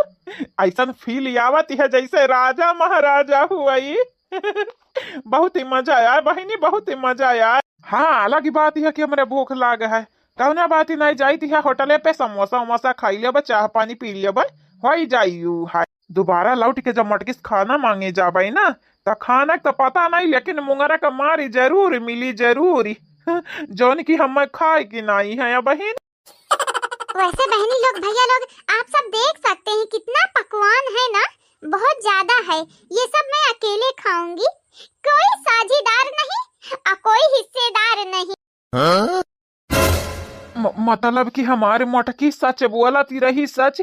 ऐसन फील आवत है जैसे राजा महाराजा हुई। बहुत ही मजा आया बहिनी, बहुत ही मजा आया। हाँ, अलग ही बात है कि हमरे भूख लाग है, कौना बात ही नहीं, जाइत है होटले पे, समोसा वमोसा खाई लेबे, चाह पानी पी लेबे, होई जाई ऊ है। दोबारा लौट के जब मटकी से खाना मांगे जाबे ना, त खाना के तो पता नहीं, लेकिन मुंगरा का मारी जरूर मिली, जरूर। जौन की हमें खाए की नहीं है बहिन। वैसे बहनी लोग, भैया लोग, आप सब देख सकते हैं कितना पकवान है ना, बहुत ज्यादा है। ये सब मैं अकेले खाऊंगी, कोई साझीदार नहीं और कोई हिस्सेदार नहीं। हाँ? म-, मतलब कि हमारे मोटकी सच बोलती रही, सच,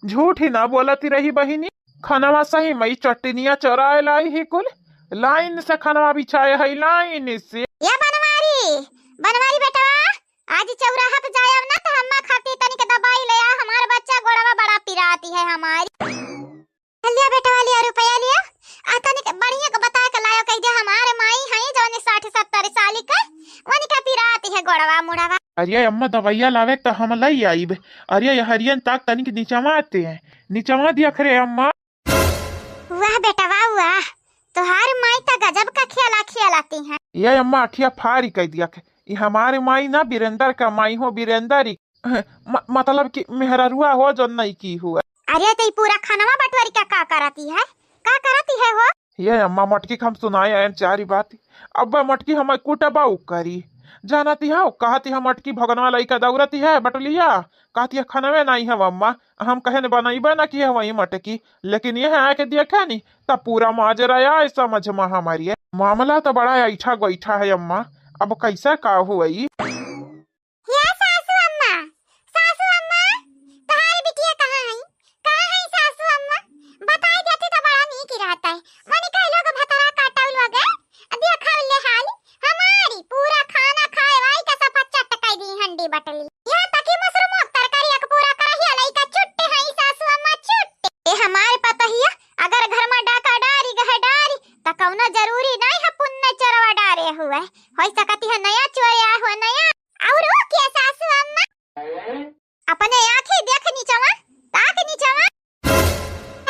झूठ ही ना बोलती रही बहिनी। खानवा सही में चटनिया चोराए लाई ही कुल, लाइन से खानवा बिछाए है, लाइन से। या बनवारी, बनवारी बेटवा, आज चौराहा पे जायब ना तो हम्मा खातिर तनिक दवाई ले आ, हमार बच्चा गोड़वा बड़ा पिराती है हमारी। लिया बेटवा, लिया रुपया लिया, आ तनिक बढ़िया के बता के लायो, कह दे हमार माई है जौन साठ सत्तर साल का, उनका पिराती है गोड़वा मुड़वा। अरे अम्मा, दवाइया लावे तो हम लई आइब। अरे ये हरियन ताक तनिक निचवा आते हैं, निचवा दिया खरे अम्मा। वाह बेटवा वाह, तोहार माई त गजब का खियाला खियालाती हैं। ये अम्मा अठिया फारी कह दिया के, ये हमारे माई ना बीरेंदर का माई हो, बीरेंदर ही। म-, मतलब कि मेहररुआ हो जो नई की हुआ। अरे तो ई पूरा खानवा बटोरी का, का करती है, का करती है हो? ये अम्मा मटकी के हम सुनाए आयन चारी बात। अब मटकी हम कुटबा उ करी, जानती हो, कहती हम मटकी भगनवा लइका दौड़ती है बटलिया, कहती है खनवे नहीं है अम्मा, हम कहे न बनइबे ना किए वही मटकी, लेकिन यह आके देखे नी तब पूरा माजरा आए समझ में हमारी। मामला तो बड़ा ऐठा गोइठा है अम्मा, अब कैसा का हुई? या सासू अम्मा, सासू अम्मा, तोहार बिटिया कहाँ है? कहाँ है सासू अम्मा? बताई देती तो बड़ा नीक रहता है। मने कह लोग भतरा काटल लोग है, देखल ले हाल, हमारी पूरा खाना खाए वाई का सफा चट कई दी हंडी बटली। यहाँ तक कि मशरूम तरकारी एक पूरा करहिया लइका चुट्टे हैं सासू अम्मा, चुट्टे। ए हमारे पतहिया, अगर घर में डाका डारी गहे डारी, त कौनो जरूरी नहीं है पुन्ने चोरवा डारे हुए। हो सकती है नया चोर आए हुए, नया। और वो क्या सासू अम्मा? अपने आँखें देख नीचवा, ताक नीचवा।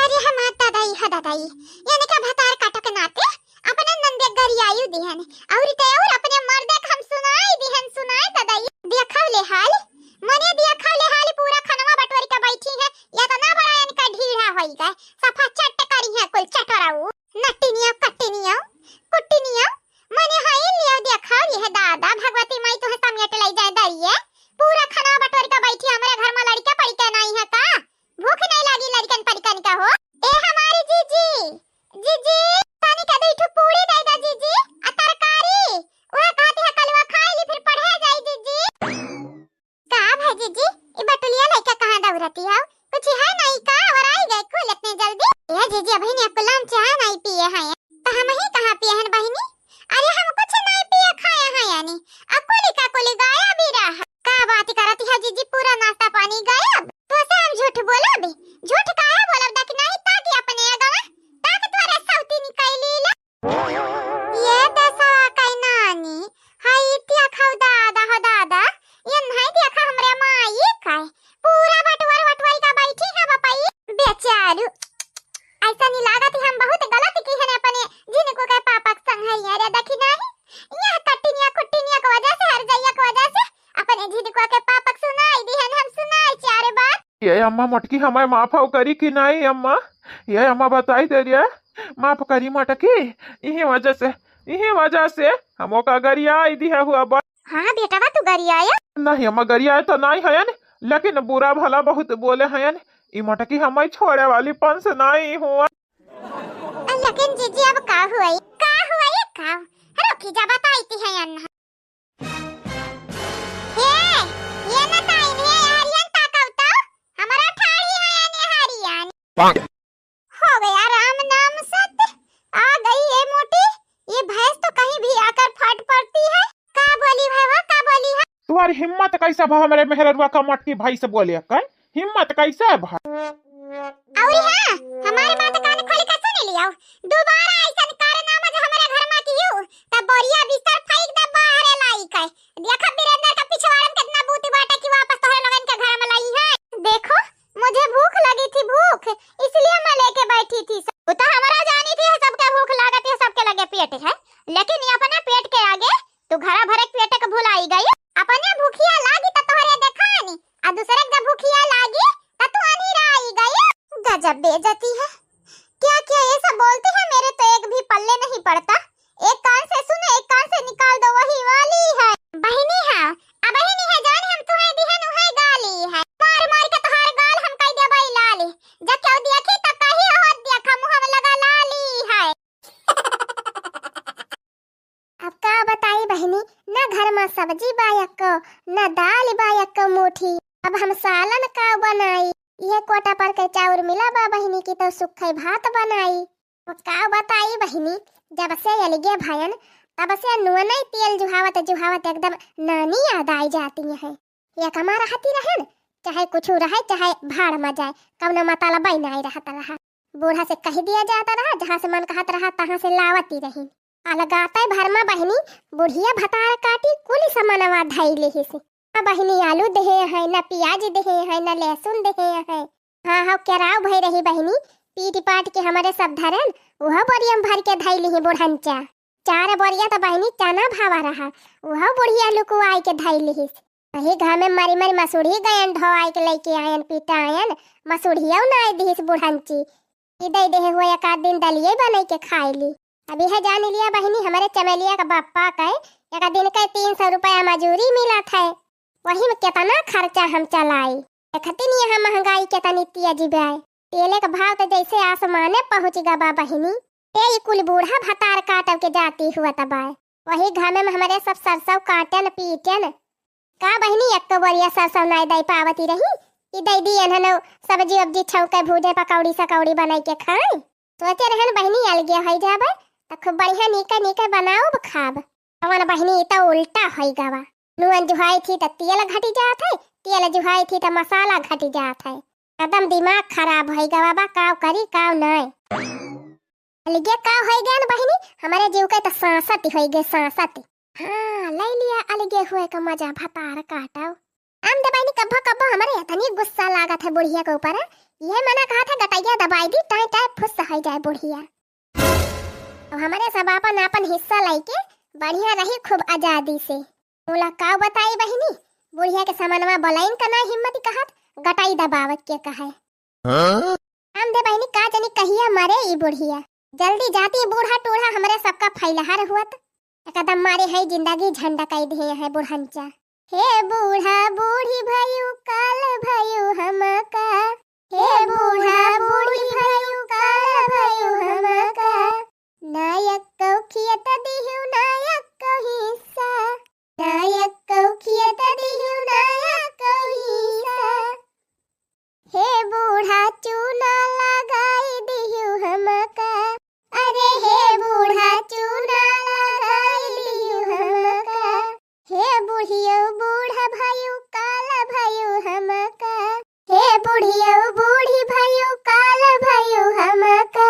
अरे हमार दादाई, ह दादाई, यानी का भतार काटो के नाते अपने नंदे गरियायु दिहन, और ते और अपने मर्दे के हम सुनाई दिहन, सुनाई दादाई। देखव ले हाल, मने देखव ले हाल, पूरा खनवा बटोरी के बैठी है, इतना बड़ा इनका ढीढ़ा होई गए, सफा चट करी है कुल चटोराऊ। नट्टिनिया, कट्टिनिया, कुट्टिनिया, मने हई लियो देखव, यह दादा भगवती माई तुहे समेट लई जाए दरिये, पूरा खनवा बटोरी के बैठी, हमरे घर में लड़के पड़के नहीं है का? भूख नहीं लागी लड़कन परिकन का हो? ए हमारी जीजी, जीजी, पानी का दो ठो पूरी दे दो जीजी, आ तरकारी, ये अम्मा मोटकी हमें माफ हो करी कि नहीं अम्मा? ये अम्मा बताई दे रे, माफ करी मोटकी। इही वजह से, इही वजह से हम ओका गरियाई दिहे हुआ बा। हाँ बेटवा, तू गरियाया? नहीं अम्मा, गरियाए तो नहीं हयन, लेकिन बुरा भला बहुत बोले हयन। ई मोटकी हमें छोड़े वाली पंस नहीं हुआ। लेकिन जीजी, अब का हुआ? का हुआ ये का? रुकी जा, बताई थी हयन। ये, ये ना ताई, ये हरियन ताकव तो, हमारा ठाड़ी है ने हरियन। हो गया राम नाम सत्य, आ गई ये मोटी, ये भैंस तो कहीं भी आकर फट पड़ती है। का बोली है वो, का बोली है? तुम्हारी हिम्मत कैसा भा हमरे मेहररुआ का मोटकी भैंस बोले कन? हिम्मत कैसा भा? और हाँ, हमारे बात कान खोल के सुन लियो, दोबारा ऐसन कारनामा जो हमारे घर में कियो, तब बोरिया बिस्तर फेंक दे बाहर लाई के। देखा वीरेंद्र का पिछवाड़न कितना बूती बाटे कि वापस तोहरे लोगन के घर में लाई है। देखो, मुझे भूख लगी थी, भूख, इसलिए मैं लेके बैठी थी। वो तो हमारा जानी थी, सबके भूख लागत है, सबके लगे पेट है, लेकिन ये अपना पेट के आगे तू घरा भरे पेट के भुलाई गई। अपने भूखिया लागी तो तोहरे देखानी, आ दूसरे के भूखिया लागी तो तू अनिराई गई। गजब बेइज्जती है, क्या क्या ये सब बोलते हैं, मेरे तो एक भी पल्ले नहीं पड़ता। एक कान से सुनो, एक कान से निकाल दो, वही वाली है। बहिनी है, अब बहिनी है, जान हम तुम्हें दिहन उहे गाली है। मार मार के तोहार गाल हम कई देबई लाली। जब केहू देखी त कही, "ओहो देखा, मुँह में लगा लाली है।" अब का बताई बहिनी, न घर में सब्जी बा एक्को, न दाल बा एक्को मुठी। अब हम सालन का बनाई? ये कोटा पर के चाउर मिला बा बहिनी की तो सुखई भात बनाई। अब का बताई बहिनी, जब से अलगे भयन, तब से नुअनई तेल जुहावत जुहावत एकदम नानी याद आई जाती है। ये कमा रहती रहन, चाहे कुछ रहे, चाहे भाड़ में जाए, कौनो मतलब नहीं रहत रहा। बूढ़ा से कह दिया जाता रहा, जहाँ से मन कहत रहा, तहाँ से लावती रही। अलगाते भर में बहिनी, बुढ़िया भतार काटी, कुल समनवा धई लेहिस। ना बहिनी आलू देहे है, ना प्याज देहे है, ना लहसुन देहे है। हाँ, हाँ, केराव भई रही बहिनी, पीट पाट के हमरे सब धरन, उहो बोरिया में भर के धई लिही बुढ़ंचा। चार बोरिया त बहिनी चना भावा रहा, उहो बुढ़िया लुकुआई के धई लिहिस। वही घामे मरी मरी मसूढ़ी गयन ढोआई के लइके आयन, पिटायन, मसूढ़िया उनाई दिहिस बुढ़ंची। ई दई देहे हुआ एक आध दिन दलिये बनई के खाई ली। अब यह जान लिया बहिनी, हमरे चमेलिया का बप्पा के एक दिन के तीन सौ रुपया मजूरी मिलत है, वही में केतना खर्चा हम चलाई। देखती नहीं यहाँ महंगाई केतनी तेजी बाय। तेले के भाव तो जैसे आसमाने पहुँच गा बा बहिनी। ए ई कुल बूढ़ा भतार काटव के जाती हुआ तबाय। वही घामे में हमरे सब सरसों काटन पीटन। का बहिनी, एक तो बोरिया सरसों नाई दई पावती रही, ई दई दी एन्हनो सब्जी उब्जी छौंके भूजे पकौड़ी सकौड़ी बनाई के खाई। सोचे रहन बहिनी अलगे होई जाबे, त खूब बढ़िया नीके नीके बनाउब खाब। कवन बहिनी, ई त उल्टा होई गवा। नून जुहाई थी त तेल घटी जात है, तेल जुहाई थी त मसाला घटी जात है। एकदम दिमाग खराब होई गवा बा, काव करी काव नाई। अलगे का होई गया न बहिनी, हमरे जीव के त सांसत होई गए, सांसत। हाँ, लई लिया अलगे हुए का मजा भतार काटव। आम दे बहिनी, कब्बो कब्बो हमरे इतनी गुस्सा लागत है बुढ़िया के ऊपर, यह मना कहा था गटैया दबाई दी, टाई टाई फुस होई जाए बुढ़िया। अब हमरे सब आपन आपन हिस्सा लइके बढ़िया रही खूब आजादी से। बोला का बताई बहिनी, बुढ़िया के समनवा बोलाइन का ना हिम्मत कहत, गटाई दबावत के कहे। हाँ? हम दे बहिनी का जनी कहिया मरे ई बुढ़िया। जल्दी जाती बूढ़ा टूढ़ा हमरे सबका फैलहार हुअत। एकदम मारे है जिंदगी झंडा कई दिए है बुढ़ंचा। हे बूढ़ा बूढ़ी भयू काल भयू हमका। हे बूढ़ा बूढ़ी भयू काल भयू हमका। नायक को खियत दिहू नायक को हिस्सा। नायक को खियत दिहू नायक को हिस्सा। हे बूढ़ा चूना लगाई दिहू हमका। अरे हे बूढ़ा चूना लगाई दिहू हमका। हे बुढ़ियो बूढ़ा भयू काला भयू हमका। हे बुढ़ियो बूढ़ी भयू काला भयू हमका।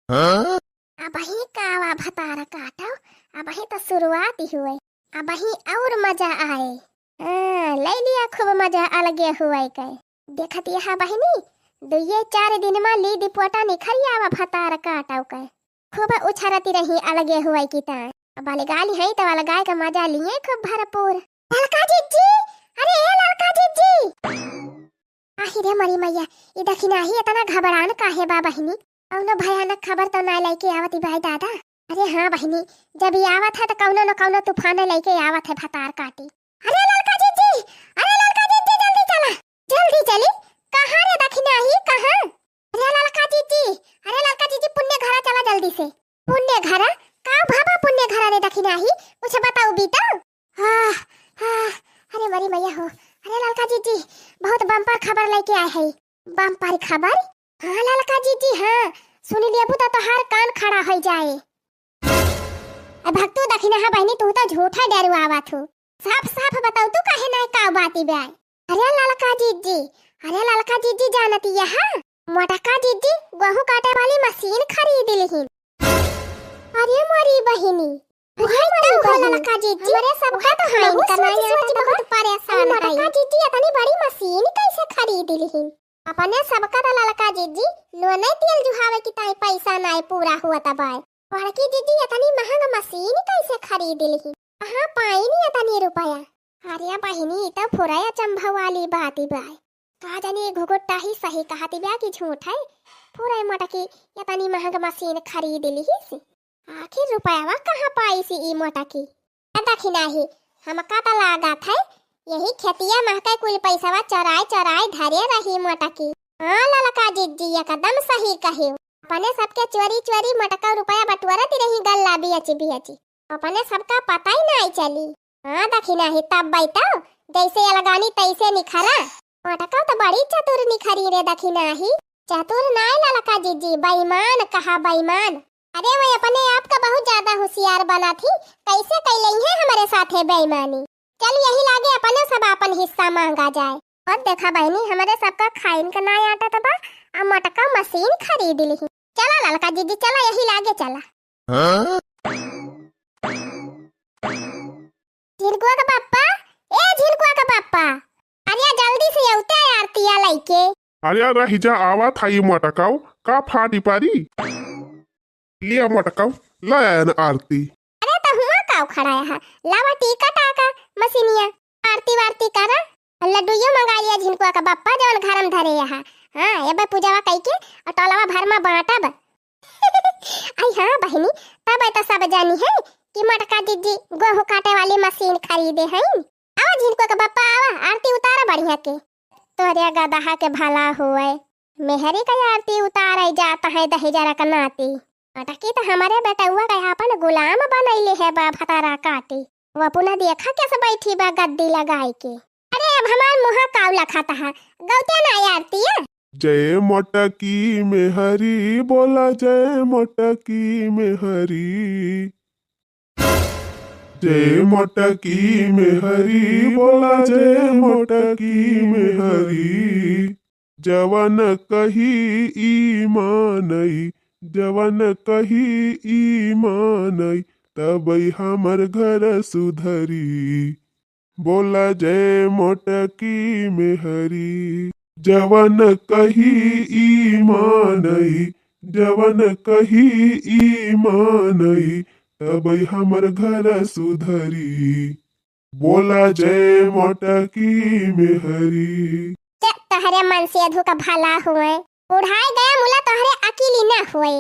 हाँ? अबही कावा भतार काटव, अबही त शुरुआत ही हुए, अबही और मजा आए। हाँ, लई लिया खूब मजा अलगे हुए के। देखत यहा बहिनी, दुइये चार दिन मा ली दिपोटा निखर आवा भतार काटव के। खूब उछरती रही अलगे हुए की ताय। अब अलगाली है त अलगाए का मजा लिए खूब भरपूर। ललका जिज्जी, अरे ए ललका जिज्जी। आहि रे मरी मैया, ई दखिनाही एतना घबरान काहे बा बहिनी? कउनो भयानक खबर तउ नाहीं लइके आवत ई बाय दादा? अरे हाँ बहिनी, जब ई आवत है त कउनो न कउनो तूफान लइके आवत है भतार काटी। अरे ललका जिज्जी, अरे ललका जिज्जी, जल्दी चला, जल्दी चली। कहाँ रे दखिनाही, कहाँ? अरे ललका जिज्जी, अरे ललका जिज्जी, पुन्ने घरा चला जल्दी से। पुन्ने घरा? का भवा पुन्ने घरा रे दखिनाही? कुछ बताउ बी तउ। आह, आह, अरे मरी मैया हो। अरे ललका जिज्जी, बहुत बम्पर खबर लइके आए हई। बम्पर खबर? हाँ ललका जिज्जी, हाँ। सुनि लेबू त तोहार कान खड़ा होइ जाए। ए भक्तू दखिनाहा बहिनी, तू त झूठा डेरवावत हू। साफ साफ बताउ तू काहे नाहीं का बात ई बाय? अरे ललका जिज्जी, अरे ललका जिज्जी जानती यह? मोटका जिज्जी गोहूँ काटे वाली मसीन खरीद लिहिन। अरे मोरी बहिनी, अरे मोरी बहिनी, ललका जिज्जी, हमरे सबका तो है बहुत सोच सोच बहुत परेशान है। मोटका जिज्जी एतनी बड़ी मसीन कइसे खरीद लिहिन? अपने सबका त ललका जिज्जी नोने तेल जुहावे की ताई पइसा नाहीं पूरा हुवत बाय। बड़की जिज्जी एतनी महँग मसीन कइसे खरीद लिहिन? कहाँ पाइन एतनी रुपया? अरे बहिनी, ई त फुरय अचंभा वाली बात बाय। का जानी ई घुघुट्टा ही सही कहत बा कि झूठ है। फुरय मोटकी एतनी महँग मसीन खरीद लिहिस। आखिर रुपयवा कहाँ पाइस ई मोटकी? ए दखिनाही, हमका त लागत है यही खेतिया महके कुल पइसवा चोराइ चोराइ धरे रही मोटकी। हाँ ललका जिज्जी, एकदम सही कहिउ। अपने सबके चोरी चोरी मोटका रुपया बटोरत रही गल्ला बियची बियची। अपने सबका पता ही नाहीं चली। हाँ दखिनाही, तब बैठो, जइसे अलगानी तइसे निखरा। मोटका त बड़ी चतुर निखरी रे दखिनाही। चतुर नाहीं ललका जिज्जी, बेईमान कहा बेईमान। अरे वो अपने आप का बहुत ज्यादा होशियार बनत ही, कइसे कइ लइहैं हमरे साथे बेईमानी। चल यही लागे अपने सब आपन हिस्सा माँगा जाए। अउर देखा बहिनी, हमरे सबका खाइन का नाहीं आटत बा, आ मोटका मसीन खरीद लिही। चला ललका जिज्जी, चला यही लागे चला। हाँ? झिनकुआ का पप्पा, ए झिनकुआ का पप्पा, अरे जल्दी से अउते आरतिया लइके। अरे रहि जा, आवत हई मोटकऊ, का फाटी परी? लिया मोटकऊ, ले आयन आरती। अरे त हुआँ काउ खड़ा है, लावा टीका टाका मसीनिया, आरती वारती करा। लड्डूयो मंगाइ लिया झिनकुआ का बप्पा जउन घर में धरे यहाँ। हाँ, एबे पूजावा कइके अउर टोलवा भर में बाँटब। आई हाँ बहिनी, तब त सब जानी है कि मोटका जिज्जी गोहूँ काटे वाली मसीन खरीदे हईन। आवा झिनकुआ के बप्पा, आवा, आरती उतारा बढ़िया के। तोहरे गदहा के भला होए, मेहरी का आरती उतारे जात है दहिजरा का नाती। मोटकी त हमरे बेटउआ का आपन गुलाम बनइले है बा भतारा काटी। वो अपना देखा कैसे बैठी बा गद्दी लगाइ के। अरे अब हमार मुँहा काउ लखात है, गउते ना आरती है। जय मोटकी मेहरी, बोला जय मोटकी मेहरी। जय मोटकी मेहरी, बोला जय मोटकी मेहरी। जवन कही ई मानई, जवन कही ई मानई, तबई हमर घर सुधरी। बोला जय मोटकी मेहरी। जवन कही ई मानई, जवन कही ई मानई, तबई हमर घर सुधरी। बोला जय मोटकी मेहरी। ते तहरे मन से अधू का भला हुए, बुढ़ाए गया मुला तोहरे अकिली ना हुए।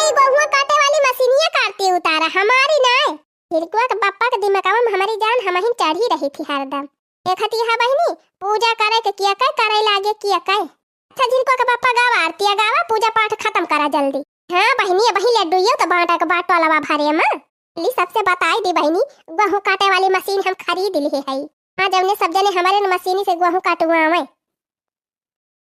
ई गोहुआ काटे वाली मसीनिया का आरती उतारा, हमारी नाय। झिनकुआ के बप्पा के दिमकवा में हमारी जान हमहिन चढ़ी रही थी हरदम। देखत यह बहिनी, पूजा करे के किया कई, करे लागे किया कई। अच्छा झिनकुआ के बप्पा गावा आरतिया गावा, पूजा पाठ खतम करा जल्दी। हाँ बहिनी, अबही लड्डूयो त बाँटा के बा टोलवा भरे में। ली सबसे बताई दी बहिनी, गोहूँ काटे वाली मसीन हम खरीद लिहे हई। हाँ जउने सब जने हमरे न मसीनी से गोहूँ काटवावे।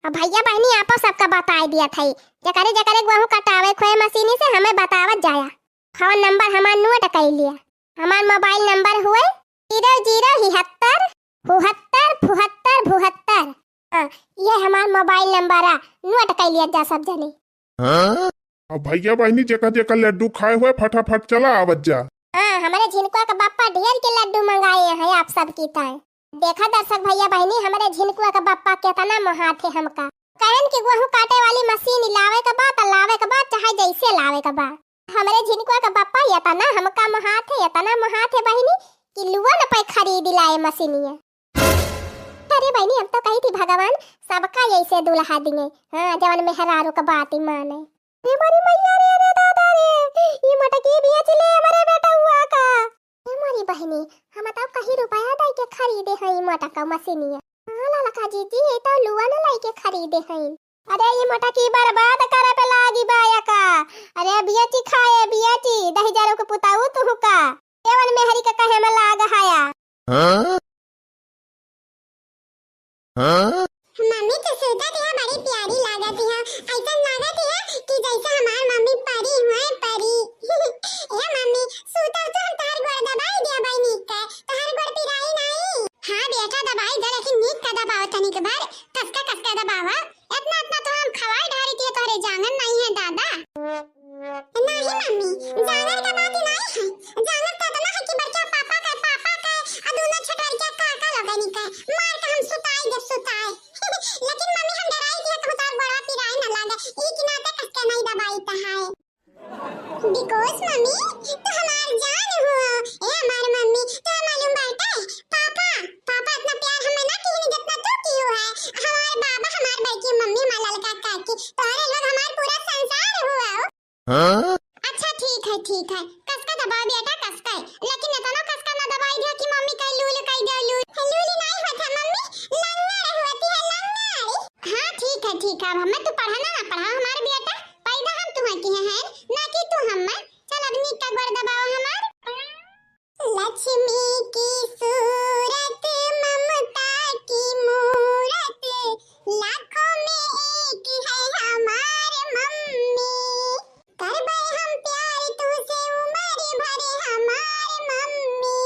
अब भइया बहिनी आपो सबका बताइ दिया थई, जकरे जकरे गोहूँ कटावे खोए मसीनी से हमें बतावत जाया। फोन नंबर हमार नोट कइ लिया। हमार मोबाइल नंबर हुए जीरो जीरो हिहत्तर, हुहत्तर, फुहत्तर, भुहत्तर। हाँ, ये हमार मोबाइल नंबर आ, नोट कइ लिया जा सब जने। हाँ? अब भइया बहिनी जेकर जेकर लड्डू खाए हुए फटाफट चला आवत जा। हाँ, हमरे झिनकुआ के बप्पा ढेर के लड्डू मंगाए हैं आप सबकी ताई। देखा दर्शक भइया बहिनी, हमरे झिनकुआ के बप्पा केतना मोहात है हमका। कहन कि गोहूँ काटे वाली मसीन लावे के बा त लावे के बा, चाहे जइसे लावे के बा। हमरे झिनकुआ के बप्पा एतना हमका मोहात है, एतना मोहात है बहिनी, कि लुआ न पाए खरीद लाए मसीनिया। अरे तनी अब तो कही थी भगवान सबका ऐसे दुल्हा दिए। हाँ, जवन मेहरारू का बात ही माने। ए मोरी मैया रे, रे दादा रे, ई मोटकी बेच ले हमरे बेटउआ का। ए मोरी बहिनी, हम तो कहीं रुपया दे के खरीदे हई मोटका मशीनिया। हाँ ललका जीजी, ये तो लुआ न लाई के खरीदे हई। अरे ई मोटकी बर्बाद करे पे लागी बाया का। अरे बेची खाए, बेची, दही जरो के पुताऊ तुहू का। केवल मेहरी के कहे में लाग हाया। हाँ? हाँ? मम्मी, तू सूतत है, बड़ी प्यारी लागत है। ऐसन लागत है कि जैसे हमार मम्मी परी हुए, परी। ए मम्मी, सूता तो हम तोहर गोड़ दबाई दिया बाई नीक के, तोहर गोड़ पिराई नाई। हाँ बेटा, दबाई दे, लेकिन नीक का दबाओ, तनिक भर कसका कसका दबावा। इतना इतना तो हम खवाई ढारी दिए, तोहरे जांगन नहीं है दादा। नहीं मम्मी, जांगर का बात ही नहीं है। जांगर तो इतना है कि बड़का पापा का, पापा का, आ दोनों छोटवरिका काका लोगनी का मार के हम सुताई देब, सुताई। लेकिन मम्मी, हम डराई कि कहूँ तोर गोड़वा पिराए न लागे, ई के नाते कसके नहीं दबाई तहाए। Because मम्मी, तो हमार जान हो। ए हमार मम्मी, तो मालूम बाटे, पापा, पापा इतना प्यार हमें ना किए जितना तू कियो है। हमार बाबा, हमार बड़की मम्मी, हमार ललका काकी, तोहरे लोग हमार पूरा संसार हुआ। हाँ? अच्छा ठीक है, ठीक है, कसका दबाओ बेटा, कसका है, लेकिन इतना कसका ना दबाई दियो कि मम्मी कहीं लूल कहीं दे लूल। लूल नहीं होता मम्मी, लंगड़ होती है, लंगड़। हाँ ठीक है, ठीक है, अब हमें तू पढ़ा ना, ना पढ़ा हमारे बेटा, पैदा हम तुम्हें किए हैं, ना कि तू हमें। चल अब नीक का गोड़ दबाओ हमार। लक्ष्मी की सूरत, ममता की मूरत, लाखों में एक है हमार मम्मी। करबे हम प्यार तुझसे उम्र भर हमार मम्मी।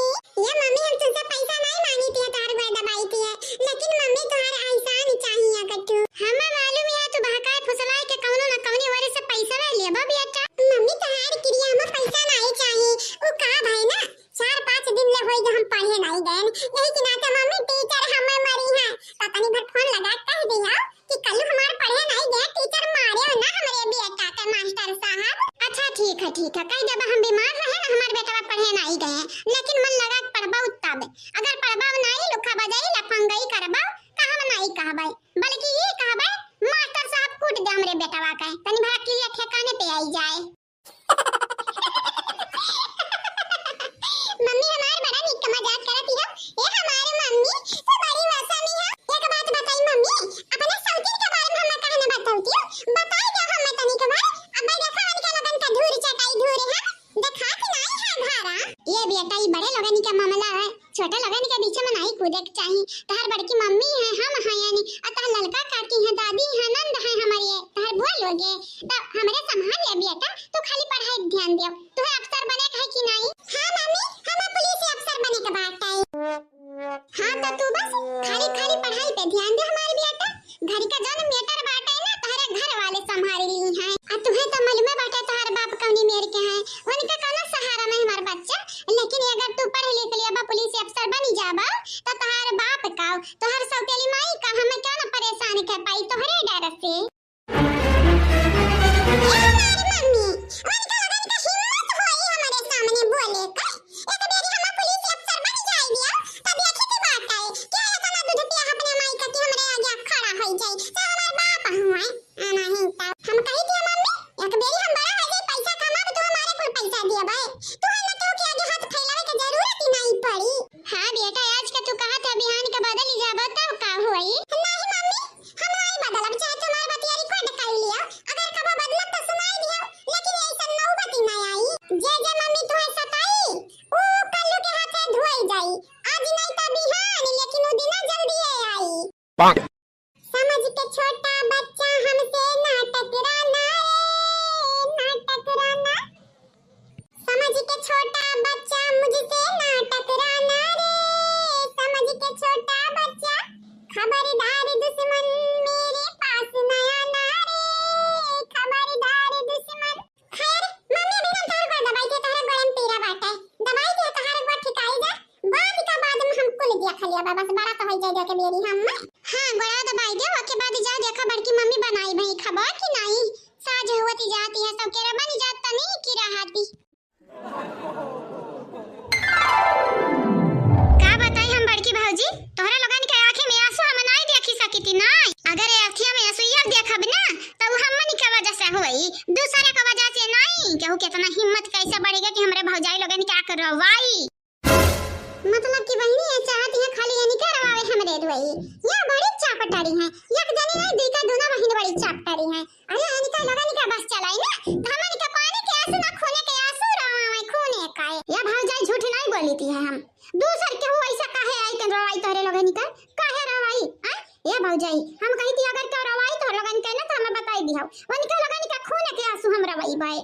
ये मम्मी, हम तुझसे पैसा नहीं मांगी थी, तार गोड़ दबाई थी, लेकिन मम्मी तोहार एहसान चाहिए कटू। हमें मालूम है तू बहकाए फुसलाए के कौनो न कौनी वजह से पैसा ले लेबा बेटा। मम्मी तोहार क्रिया हमें पैसा नहीं चाहिए, उ का भाई ना चार पाँच दिन ले होई जो हम पढ़े नहीं गए, यही के नाते मम्मी टीचर हमें मरी है, तो तनी भर फोन लगा के कह दिया कि कल हमार पढ़े नहीं गए, टीचर मारे ना हमरे बेटा के मास्टर साहब। अच्छा ठीक है, ठीक है, कह देबा हम बीमार रहे ना, हमार बेटवा पढ़े नहीं गए, लेकिन मन लगा के पढ़बा उत्ता बे, अगर पढ़बा नहीं लुखा बजाई लफंगई करबा, का हम नहीं कहबे, बल्कि ये कहबे मास्टर साहब कूट दे हमरे बेटवा के, तनी भरा क्रिया ठिकाने पे आई जाए। मम्मी हमार बड़ा निक मजाक करत हिया। ए हमारे मम्मी, तू बड़ी वसा में है। एक बात बताई मम्मी, अपने सौतीन के बारे में हमें काहे न बतौती हो? बताई दे हमें तनी के बार। अब देखा उनके लगन का धूर चटाई धूर है। देखा कि नहीं है घरा। ये बेटा, ई बड़े लोगन के मामला है, छोटे लोगन के बीच में नहीं कूदे के चाही। तोहर बड़की मम्मी है, हम हैं यानी, और तोहर ललका काकी है, दादी है, नंद है हमारी, तोहर बुआ लोग है, तो हमरे संभाल ले बेटा, तू खाली पढ़ाई पे ध्यान दियो। तुहे अफसर बने के है कि नहीं? हाँ मम्मी, हमें पुलिस अफसर बने के बात है। हाँ तो तू बस खाली खाली पढ़ाई पे ध्यान दे हमारी बेटा। घर का जौन matter बाटे ना, तोहरे घर वाले संभाल ली हैं। आ तुहे तो मालूमे बाटे तोहार बाप कौनी मेर के हैं, उनका कौनो सहारा नहीं हमार बच्चा। लेकिन अगर तू पढ़ लिख लिया बा, पुलिस अफसर बनी जाबा, तो तोहार बाप का, तोहार सौतेली माई का, हमें क्या ना परेशान कर पाई तोहरे डर से। ए हमारी मम्मी, उनका लोगन का हिम्मत होई हमरे सामने बोले का। एक बेरी हम पुलिस अफसर बन जाई दिया, तब देखी की बात आई। क्या है तना दूध पिया अपने माई का कि हमरे आगे खड़ा होई जाई। तो हमार बाप हुए, आ नहीं तो। हम कही थी मम्मी, एक बेरी हम बड़ा हो जाई, पैसा कमाब तो हमारे कुल पैसा दिया भाई। तू है ना केहू के आगे हाथ फैलावे के जरूरत ही नहीं पड़ी। हाँ बेटा, आज का तू कहा था बिहान का बदल ही जाबा तब का होई? नहीं मम्मी, हम नाई बदलब, चाहे तुम्हार बतिया record कर लियो। अगर कबो बदलब तो सुनाई दियो, लेकिन ऐसन नौबत ही ना आई। जे जे मम्मी तुहे सताई, ऊ कल्लू के हाथे धोई जाई। आज नहीं तो बिहान, लेकिन ऊ दिना जल्दी ही आई। समझ के छोटा बच्चा हमसे ना टकराना रे, ना टकराना। समझ के छोटा बच्चा मुझसे ना टकराना रे, समझ के छोटा बच्चा, खबरदार दुश्मन मेरे पास ना आना रे, खबरदार दुश्मन। खैर, मम्मी अभी हम तोहर गोड़ दबाई के तोहरे गोड़े में पीरा बाटे, दबाई के तोहरे गोड़ ठिकाई जा, बाद का बाद में हम कुल दिया खलिया बा, बस बड़ा तो होई जाए देखे बेरी हम। हाँ, गोड़ा दबाई दे, ओके बाद जाओ देखा बड़की मम्मी बनाई भई खबा कि नहीं, साझ होती जाती है सब केरा बनी जात तनी की रहती। का बताई हम बड़की भौजी, तोहरा लोगन के आँखी में आंसू हम मतलब कि बहिनी ये चाहती है खाली ये निकर आवे हमरे दुआई। ये बड़ी चापटारी है, एक जनी नहीं, दुई का दूना बहिन बड़ी चापटारी है। अरे इनका लोगन का बस चलाई ना, तो हमन का पानी के आंसू ना, खूने के आंसू रोवावे, खूने का। या भौजाई, झूठ नहीं बोली थी है हम। दूसर केहू ऐसा काहे आई तन रोवाई तोहरे लोगन का? काहे रोवाई? आ? या भौजाई, हम कही थी अगर केहू रोवाई तोहरे लोगन का ना, तो हमें बताई दिहो। उनके लोगन का खूने के आंसू हम रोवाई बाए।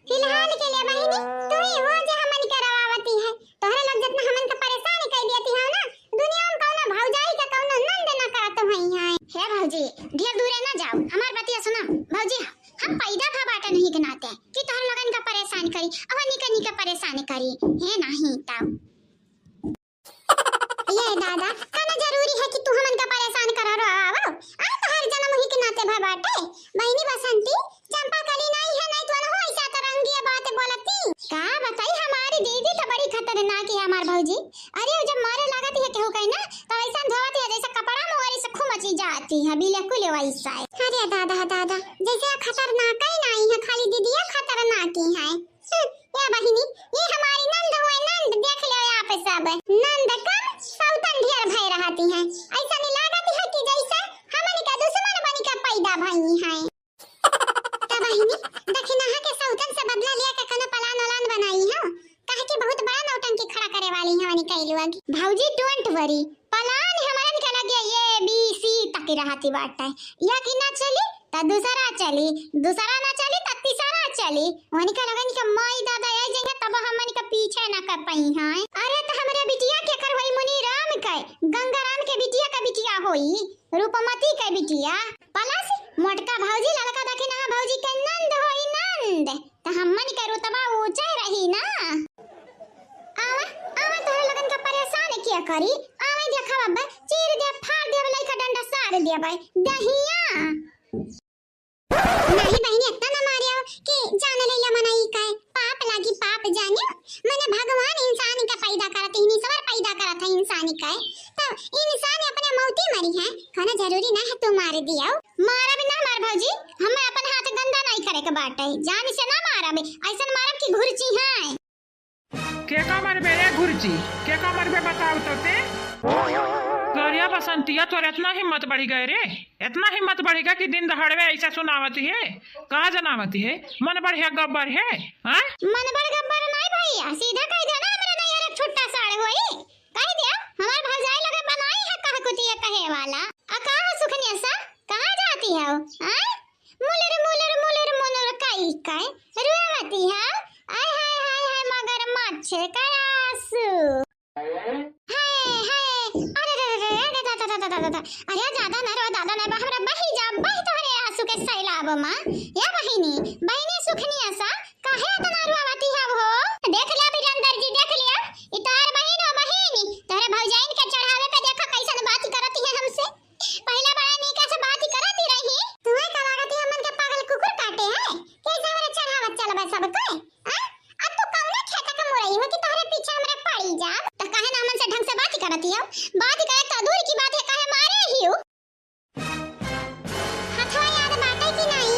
फिलहाल के लिए बहिनी, तू ही हो जे हमन के रोवावती है। तोहरे लोग जितना हमन के परेशान कर दियती हो ना, दुनिया में कौनो भौजाई के कौनो नंद ना करत होई है। हे भौजी, ढेर दूरे ना जाओ, हमार बतिया सुना। भौजी, हम पैदा भा बाटन ही के नाते कि तोहर लोगन का परेशान करी, अब निके निके परेशान करी। हे नाही ताऊ। ये दादा, कौनो जरूरी है कि तू हमन का परेशान कर रहो? आओ, आ तोहर जन्म ही के नाते भा बाटे। बहिनी बसंती, चंपा कली नहीं है, नहीं तो हो ऐसा तरंगिया बात बोलती। का बताई, हमारी दीदी तो बड़ी खतरनाक है, हमार भौजी। अरे, वो जब मारे लागत है केहू कहीं ना, तो ऐसा धोवत है जैसे कपड़ा मोरी से खूब मची जाती है, बिल्कुल वैसा है। अरे दादा, दादा, जैसे खतरनाक ही नहीं है, खाली दीदिया खतरनाक ही है। हम्म, या बहिनी, ये हमारी नंद हुए, नंद देख ले आप सब। नंद कम, सौतन ढेर भय रहती है। ऐसा नहीं लागत है कि जैसे हमन का दुश्मन बन के पैदा भई है। त बहिनी, दखिनहा के सौतन से बदला लिया के कोनो plan वलान बनाई हो, काहे कि बहुत बड़ा नौटंकी खड़ा करे वाली है वनी कई लोग। भौजी, don't worry, plan हमरन के लगे A B C तक रहती बाटे। या कि ना चली, त दूसरा चली, दूसरा ना चली, त तीसरा चली। वनी के लोगन के माई दादा आई जाएंगे, तब हमन के पीछे ना कर पाई हैं। अरे, त हमरे बिटिया के कर होई, मुनी राम के, गंगा राम के बिटिया का बिटिया होई, रूपमती के बिटिया। पलस मोटका भौजी, ललका दखिनहा भौजी के नंद होई नंद, त हमन के रुतबा ऊंचे रही ना। आवा, आवा, तोहरे लोगन का परेशान किया करी। आवा, देखा अब, चीर दे, फाड़ दे, लइका डंडा सार दे, दहिया। नहीं बहिनी, इतना ना मारियो कि जान ले या मनई का पाप लागी, पाप जानियो। मने भगवान इंसान का पैदा करत ही, ईश्वर पैदा करत है इंसान का, तो इंसान अपने मौती मरी है। कोनो जरूरी ना है तू मार दियो। मारब ना हमार भौजी, हमें अपन हाथ गंदा नहीं करे के बाटे, जान से ना मारब, ऐसन मारब कि घुरची है। के का मरबे रे घुरची, के का मरबे बताओ तो ते। गरिया बसंतिया, तोर इतना हिम्मत बढ़ी गए रे, इतना हिम्मत बढ़ी गए कि दिन दहाड़वे ऐसा सुनावत है, का जनावत है, मन बढ़िया गब्बर है, हाँ? मन बढ़ गब्बर नहीं भैया, सीधा कह दो ना, हमरा नहीं यार छुट्टा साड़ होई। कह दिया, हमार भौजाई लगे बनाई है कह कुतिया कहे वाला। आ कहा सुखनिया सा, कहाँ जाती हो? आय? मुलुर, मुलुर, मुलुर, मुलुर कई कई रुआवती है। आय हाय, हाय, हाय, मगरमच्छ का आंसू। हाय, हाय, अरे रे रे रे, अरे दा, दा, दा। अरे ज्यादा ना रो, दादा ना, हमरा बही जा, बही तोहरे आंसू के सैलाब मा। या बहिनी, बहिनी सुखनिया सा, काहे इतना रुआवती है हो? देख लिया बिरंदर जी, देख लिया, ई तोहर बहिन हो बहिनी, तोहरे भौजाइन के चढ़ावे पे देखा कैसन बात करती है हमसे। पहले बड़ा नीक से बात करती रही। तुम्हें का लागत है हमन के पागल कुकुर काटे है? कैसे हमरे चढ़ावत चलबे सब कोई? आ? आ तू कौने खेत के मुरई हो कि तोहरे पीछे हमरे पड़ी जाब? त काहे ना हमन से ढंग से बात करती हो? बात करे तो दूर की बात है, काहे मारे ही हो? हथवा याद बाटे कि नाई?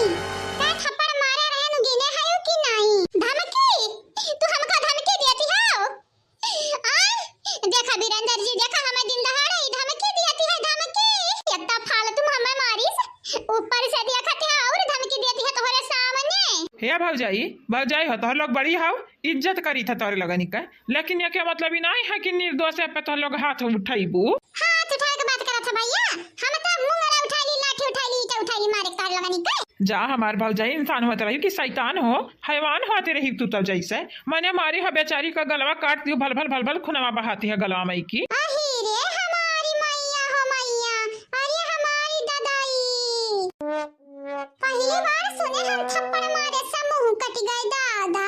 का थप्पड़ मारे रहे नु गिने हयू कि नाई? धमकी? तू हमका धमकी देती हो? आय, देखा बीरेंद्र जी, देखा हमें दिन दहाड़े ही धमकी दियती है, धमकी। इतना फालतू हमें मारिस, ऊपर से देखत है और धमकी दियती है तोहरे सामने। हे भौजाई, भौजाई हो, तोहर लोग बड़ी हो, इज्जत करी था तोहरे लोगनी का, लेकिन ये क्या मतलब ही नहीं है कि निर्दोष पे तोहर लोग हाथ उठाइबू। हाथ उठाए के बात करत है भैया, हम तो मुंगरा उठा ली, लाठी उठा ली, ईटा उठा ली, मारे के तोहरे लोगनी का। जा हमार भौजाई, इंसान होत रही कि शैतान हो, हैवान होते रही तू तब जैसे। मने मारी ह बेचारी का गलवा काट दियो, भल भल भल भल खुनवा बहाती है गलवा मई की। अही रे हमारी मैया हो मैया, अरे हमारी ददाई। पहली बार सुने हम थप्पड़ मारे से मुंह कट गए दादा।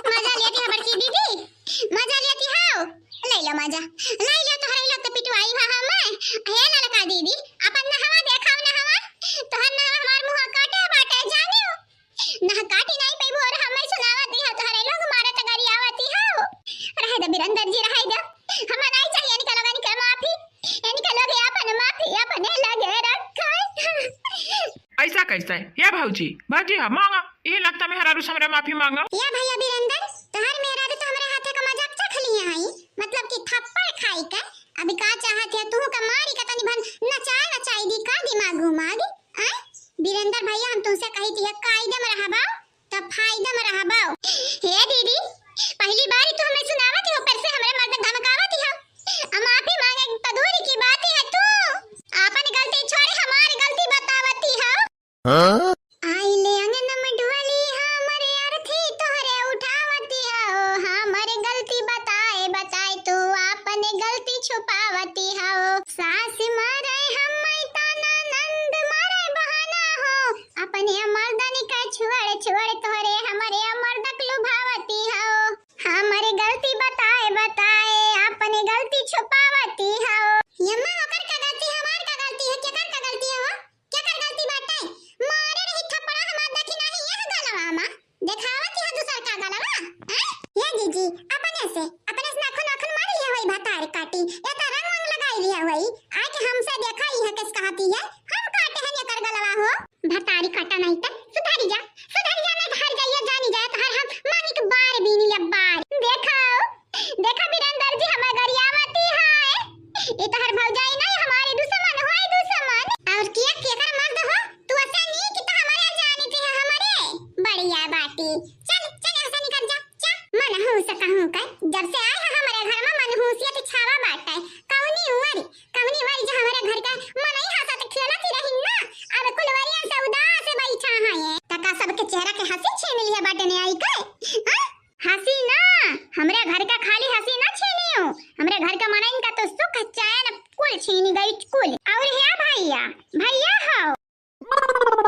मजा लेती है बड़की दीदी, मजा लेती हो। ले लो मजा, ले लो, तोहरे लोग तो पिटवाई भा हमें। हे ललका दीदी, अपन नहवा देखाओ नहवा, तोहर नहवा हमार मुंह काटे बाटे जानियो। ना काटी नहीं पैबू और हमें सुनावती है, तोहरे लोग मारत गरियावती हो। रहे दे बिरंदर जी, रहे दे। हमें नहीं चाहिए इनका लोगन के माफी। इनका लोग अपन माफी अपने लगे रखे। ऐसा कैसे? या भौजी, भौजी, हाँ, मांगा। ये लगता मेहरारू से हमरे माफी मांगा। या भैया बिरंदर, तोहर मेहरारू तो हमरे हाथे का मजाक चख लिए हैं। आई का? अभी का चाहत है? तू का मारी का तनी भन नचाए नचाई दी का दिमाग उमाग? आय? वीरेंद्र भैया, हम तुमसे कही थी, कायदे में रहबा, त फायदे में रहबा। हे दीदी, पहली बार तू हमें सुनावत हो, फिर से हमरे मर्द धमकावत हो। अब माफी मांगे त दूर की बात है, तू आपन गलती छोड़े, हमार गलती बतावती हो। हाँ? आइले अंगन में डुअली, हमरे अर्थी तोहरे उठावती हो, हमरे गलती बताए बताए तू आपन गलती छुपावती हो। सास मारे हम ताना, नंद मारे बहाना हो, अपने मर्दन का छोड़ छोड़ तोहरे हमरे मर्दक लुभावती हो, हमरे गलती बताए बताए अपने गलती छुपावती हो। यम्मा, ओकर का गलती, हमार का गलती है, केकर का गलती है हो? केकर गलती बाटे? मारे रही थप्पड़ा हमार दखिनाही यह गलवा मा। देखावत यह दूसर का गलवा? हैं? ये जीजी, अपने से, अपने से नाखून नाखून मार लिया होई भतार काटी। या तो रंग वंग लगाई लिया होई। आके हमसे देखा ही है किस कहती है? हम काटे हैं एकर गलवा हो? भतारी काटा नहीं त सुधरी जा, सुधरी जा, नहीं तो हर जाइए जानी जाए तो हर हम मांगी के बार बीनी ले बार। देखो, देखा वीरेंद्र जी, हमें गरियावती है। ई तोहर भौजाई नहीं, हमारी दुश्मन होई दुश्मन। और किया केकर मर्द हो? तू ऐसा नहीं कि तो हमारे जानी थी हमारे। बढ़िया बाटी। चल, चल, यहाँ से निकल जा, जा। मनहूस कहूँ का, जब से आए है हमारे घर में मनहूसियत छावा बाटे। कौनी उमर, कौनी उमर जो हमारे घर का मनई हंसत खेलत ही रही ना, अब कुलवरिया से उदास बैठा है ये। तका सबके चेहरा के हंसी छीन लिया बाटे ने आई के। हाँ? हंसी ना, हमरे घर का खाली हंसी ना छीनियो, हमरे घर का मनइन का तो सुख चैन कुल छीनी गई कुल। और है भैया, भैया हो।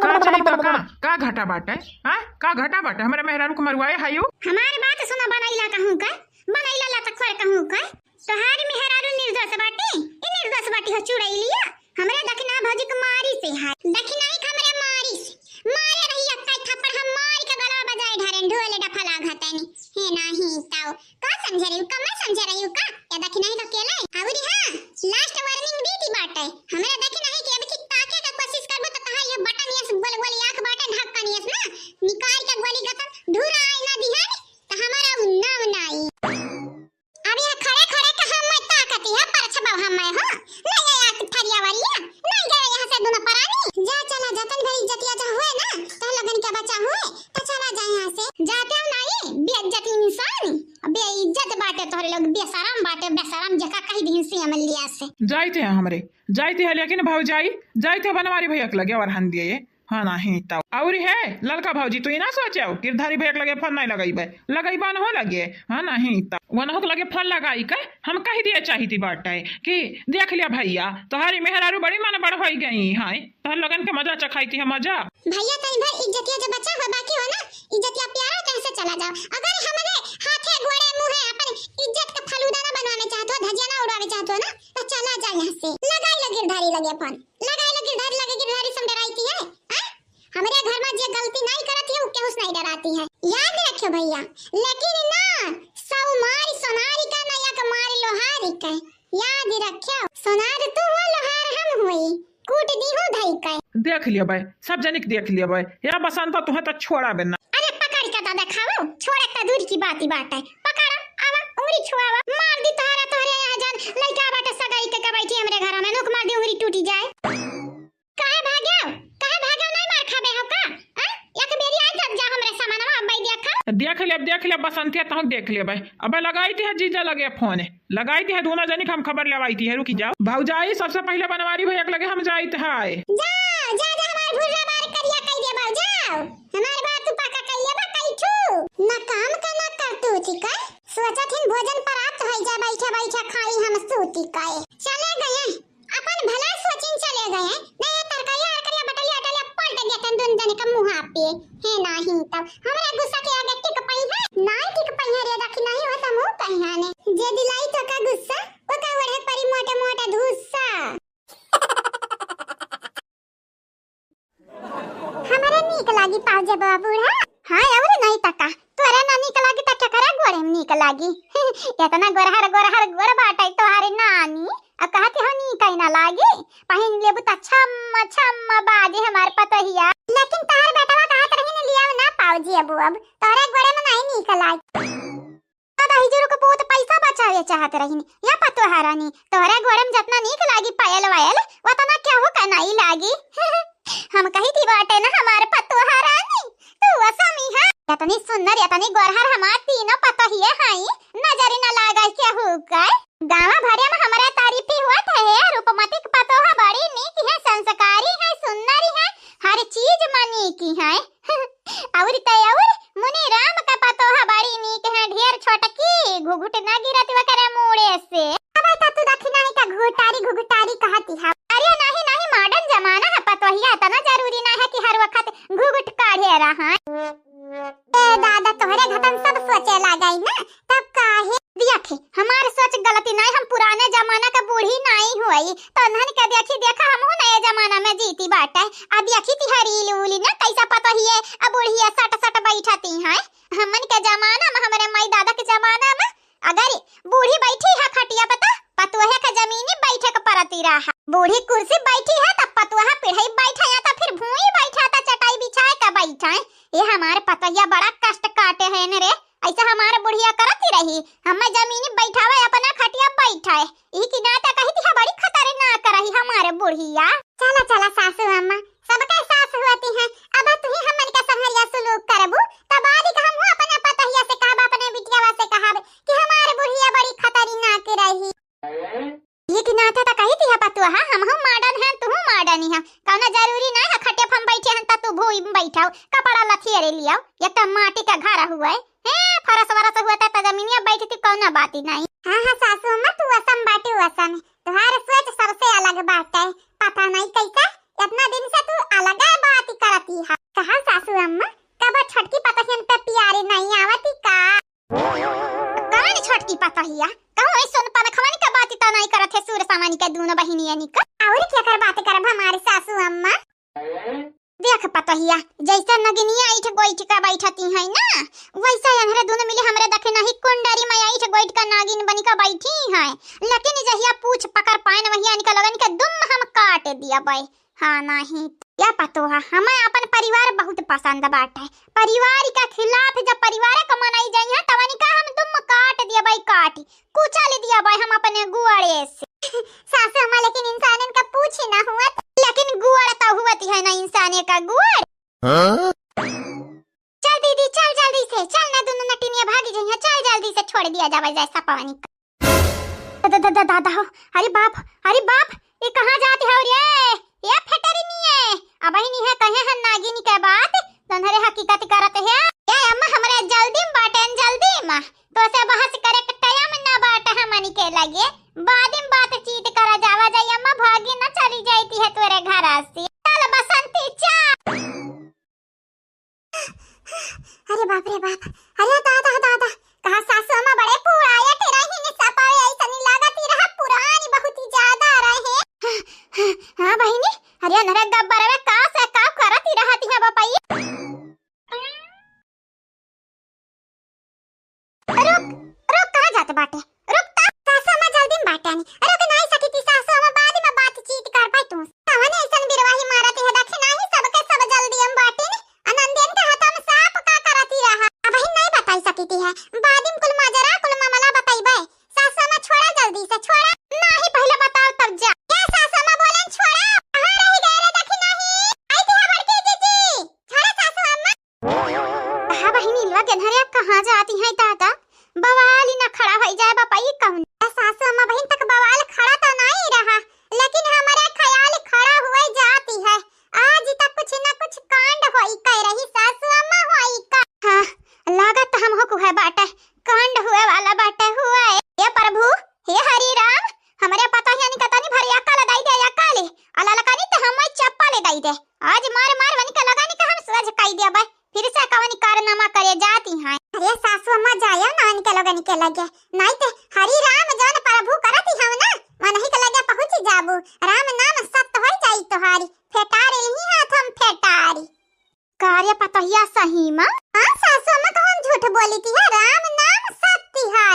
का चाही तो का, का घाटा बाटे? हाँ, का घाटा बाटे? हमरे मेहरारू को मरुआए हायो। हमार बात सुना, बनैला कहूँ का, बनैला ला तक कहूँ का। तोहार मेहरारू निर्दोष बाटे, ई निर्दोष बाटी हो चुड़ैलिया। हमरे दखिना भौजी के मारी से है, दखिनाई के हमरे मारी से। मारे रही अक्का थप्पड़, हम मारी के गलवा बजाए ढारेन, ढोले डफला घतनी। हे नाही ताऊ, का समझे रही, कम समझे रही का? या दखिनाई का केले? अउरी हाँ, last warning दी थी बाटे। हमरे दखिनाई के अब की ताके का कोशिश करबो तो कहा ये बटन यस गोल गोल आँख बाटे ढक्कन यस ना, निकाल के गोली गतन धुरा आए ना दिहन, तो हमारा नाम नाई। अब यहाँ खड़े खड़े के हम मैं ताकती है, परछबा हम मैं हो। नहीं गए आके फरिया वालिया, नहीं गए यहाँ से दोनों परानी। जा चला जा, तन भरी इज्जतिया जा हुए ना, तो लगन क्या बचा हुए, तो चला जा यहाँ से। जाते हो नहीं, बेइज्जत इंसान, बेइज्जत बाटे तोहरे लोग, बेशरम बाटे, बेशरम जेका कही दिन से अमलिया से। जाइत है हमरे, जाइत है लेकिन भौजाई, जाइत है बनवारी भैया के लगे और हन दिए। हाँ, नाही तब। अउरी है, ललका भौजी, तू ही ना सोचेउ, गिरधारी भैया के लगे फोन नहीं लगइबे, लगइबा न हो लगे। हाँ, नाही तब। वनहु के लगे फोन लगाई के, हम कहि दिए चाहिती बाटे कि देख लिया भैया, तोहारी मेहरारू बड़ी मन बड़ होई गई हैं, तोहर लोगन के मजा चखाई थी हम मजा। भैया, तनी भर इज्जतिया जो बचा हुआ बाकी हो ना, इज्जतिया प्यारा कहीं से चला जाओ। अगर हमरे हाथे गोड़े मुँहे अपन इज्जत का फलूदा ना बनवावे चाहत हो, धजिया ना उड़ावे चाहत हो ना, तो चला जा यहाँ से। लगाई लो गिरधारी लगे फोन। लगाई लो गिरधारी, लगे गिरधारी से हम डराई थी है, हैं? हमरे घर में जे गलती नहीं करत है, वो केहू से नहीं डराती है। याद रखियो भैया, लेकिन ना सौ मारी सोनारी का, ना एक मारी लोहारी का। याद रखियो, सोनार तू हो, लोहार हम होई, कूट दी हो धई के। देख लियो भाई, सब जनिक देख लियो भाई। या बसंत, तुहे तो छोड़ा बे ना। अरे पकड़ के तो देखाओ, छोड़े तो दूर की बात ही बात है। पकड़, आवा, उंगली छुआवा, मार दी तोहरा, तोहरे यहाँ जान लइका बाटे सगाई के, के बैठी हमरे घर में, नुक मार दी, उंगली टूटी जाए। काहे भाग्यो? काहे भाग्यो? नहीं मार खाबे हो का? आ? एक बेरी आई तब जा हमरे सामानवा अब्बाई देखा। देख ले, देख ले बसंतिया, तहु देख ले भाई। अबे लगाई थी है जीजा लगे फोन, लगाई थी है दोनों जनी के हम खबर लेवाई थी है, रुकी जाओ। भौजाई सबसे पहले बनवारी भैया के लगे हम जाइत है। जा, जा, जा, हमार भुर्रा बार करिया कई दे बाऊ, जाओ। हमार बात तू पक्का कई लेबा, कई ठू। ना काम का ना करतूती का। सोचत हिन भोजन प्राप्त होई जा, बैठा बैठा खाई हम सूती का। चले गए। अपन भला सोचिन चले गए, नहीं तरकरिया अरकरिया बटलिया अटलिया पलट देतन दुन जने का मुँहा पे। हे नाही तब हमरा गुस्सा के आगे टिक पई है, नाही टिक पई है रे, देखी नहीं हो त मुँह कहिया ने। जे दिलाई तो का गुस्सा, ओ का ओढ़े परी मोटे मोटे धुस्सा। हमरे नीक लागी पाउजे बा बूढ़ा। हाँ, अउर नहीं त का, तोरे ना नीक लागी त केकरे गोड़े में नीक लागी? एतना गोरहर गोरहर गोर बाटे तोहारे नानी, अब कहती हो नीक ही ना लागी, पहिन लेबू त छम छम बाजे हमार पतोहिया। लेकिन तोहर बेटवा कहत रही न लियाओ ना पाउजे अबू, अब तोहरे गोड़े में नहीं नीक लागी। दादा हिजरू के बहुत पैसा बचावे चाहत रही न, या पतोहा रानी, तोहरे गोड़े में जतना नीक लागी पायल वायल, वतना केहू का नाई लागी। हम कही थी बाटे ना हमार पतोहा रानी, तू वसमी है। इतनी सुंदर, इतनी गोरहर हमार तीनों पतोहिए हई, नजर न लागे केहू के। गाँव भरे में हमरे तारीफी होत है, रूपमती के पतोहा बड़ी नीक है, संस्कारी है, सुंदर है, हर चीज में नीक है। अउर त अउर मुनि राम का पतोहा बड़ी नीक है, ढेर छोटकी, घुघुट ना गिरत ओकरे मूड़े से। अब त तू दखिनही का घुघुटारी घुघुटारी कहती है। अरे नहीं नहीं, modern जमाना है पतोहिया, इतना जरूरी ना है कि हर वक्त घुघुट काढ़े रहा। ए दादा, तोहरे घटन सब सोचे लागई ना, तब काहे? देखी, हमार सोच गलती नाई, हम पुराने जमाना के बूढ़ी नाई हुई, तो उन्हन के देखी देखा हमहू नए जमाना में जीती बाटे। अब देखी ती हरील उली ना कैसा पतोहिए, अब बूढ़िया सट सट बैठती हैं। हमन के जमाना में, हमरे माई दादा के जमाना में अगर बूढ़ी बैठी है खटिया पे, तो पतोहे के जमीनी बैठे के परती रहा। बूढ़ी कुर्सी बैठी है, तो पतोहा पिढ़ई बैठे, या तो फिर भूई बैठा, तो चटाई बिछाए के बैठे। ये हमारे पतोहिया बड़ा कष्ट काटे है न रे, ऐसा हमारे बुढ़िया करती रही। हमें जमीनी बैठावे, अपना खटिया बैठाए, ई की नाते कही थी, "हाँ, बड़ी खतरनाक रही हमारे बुढ़िया।" चला चला सासू अम्मा, सबके सास होती हैं, अब तू ही हमन के संघरिया सुलूक करबू, तब आदि का हमहू अपने पतोहिया से कहब, अपने बिटियावा से कहब कि हमार बुढ़िया बड़ी खतरनाक रही। ये की नाते त कही थी है पतोहा, हमहू modern हैं, तू modern ही है, कौनो जरूरी ना है खटिया पर हम बैठे हैं त तू भूई में बैठाओ, कपड़ा लथेरे लियाओ, ये तो माटी का घर हुआ है, हैं, फरस वरस हुआ त जमीनिया बैठती, कौनो बात ही नहीं। हाँ हाँ सासू अम्मा, तू असम बाटी असम, तुहार सोच सबसे अलग बाटे। पता नहीं कैसे इतना दिन से तू अलग बात करती है। कहा सासू अम्मा, कब छोटकी पतोहियन पे प्यारी नहीं आवती का? कौन छोटकी पतोहिया? कहूँ ऐ सुन पनखवन के बात तो नहीं करत है, सूर सामानी के दोनों बहिनिया निक। और क्या कर बात करब हमारे सासू अम्मा? देख पतोहिया, जैसे नगिनिया ऐठ गोइठ का बैठती है ना, वैसे अनहरे दोनों मिले हमरे दखिनही कुंडरी में ऐठ गोइठ का नागिन बनी का बैठी हैं। लेकिन जहिया पूछ पकड़ पाएन, वहिया इनका लगन के दुम हम काट दिया बाई। हाँ नहीं, या पतोहा, हमें अपन परिवार बहुत पसंद बाटे। परिवार का खिलाफ जब परिवार का मनाई जाई है, तब इनका हम दुम काट दिया बाई, काट कुचल दिया बाई हम अपने गुआड़े से। सासू अम्मा, लेकिन इंसानन का पूछ ही ना हुआ। लेकिन गुआड़ तो हुआ है ना इंसाने का गुआड़। हाँ? चल दीदी, चल जल्दी से, चल ना, दोनों नटिनिया भागी जइहैं, चल जल्दी से छोड़ दिया जावे जैसा पवनी का। द-, द-, द-, दादा हो, अरे बाप, अरे बाप, ये कहाँ जाती हो रे? ये फटरी नहीं है, अब ही नहीं है, कहे हैं नागिन के बात, तोहरे हकीकत करत है। ये अम्मा, हमरे जल्दी में बाटे, जल्दी में, तो से बहस करे के टाइम ना बाटे हमनी के लगे, बाद में बातचीत करा जावा जाई अम्मा, भागी ना चली जाती है तोरे घर से। चल बसंती, चल। अरे बाप रे बाप, अरे दादा दादा, कहा सासू अम्मा बड़े पुरायट रही ने सपावे, ऐसा नहीं लागत ही रहा, पुरानी बहुत ही ज्यादा रहे। हाँ बहिनी, अरे अनहरे गब्बर रे का से का करत ही रहती है बपई। रुक, रुक, कहाँ जात बाटे? रुक त। सासू अम्मा जल्दी में बाटे नी। रुक नाई सकी थी सासू अम्मा, बाद में बातचीत कर पाई तू। कवन ऐसन बिरवाही मारत है, देखी नाही सबके सब जल्दी में बाटे नी। अनंदियन के हाथ में सांप का करती रहा। अबही नाई बताई सकी थी है। बाद में कुल माजरा, कुल मामला बताइबे। सासू अम्मा छोड़ा जल्दी से, छोड़ा। नाही पहले बताओ तब जा। ये सासू अम्मा बोले छोड़ा। कहाँ रही गए रे, देखी नाही। आई थी है बड़की जीजी। छोड़ा सासू अम्मा। कहा बहिनी, लगे धरे कहाँ जाती है दादा? बवाल ही ना खड़ा होई जाए बपई कहूँ। ए सासू अम्मा, बहिन तक बवाल खड़ा तो नहीं रहा, लेकिन हमारे ख्याल खड़ा हुए जाती है। आज तक कुछ ना कुछ कांड होई कह रही सासू अम्मा, होई का। हाँ, लागत हमहू को है बाटे, कांड हुए वाला बाटे हुए। हे प्रभु, हे हरि राम, हमरे पतोहियन का तनी भर अकल दई दे, अकल। आ ललकनी त हमें चप्पल दई दे। आज मार मार वनी के लगन के हम सोझ कई देबे। फिर से कवनी कारनामा करे जाती हैं। अरे सासू अम्मा, जायो ना इनके लोगन के लगे, नहीं ते हरि राम जौन प्रभु करत ही हम ना, वनही के लगे पहुँच जाबू। राम नाम सत्य होई जाई तोहारी, फेटार यही हाथ हम फेटारी। का रे पतोहिया सही मा? हाँ सासू अम्मा, कौन झूठ बोली थी है, राम नाम सत्य है।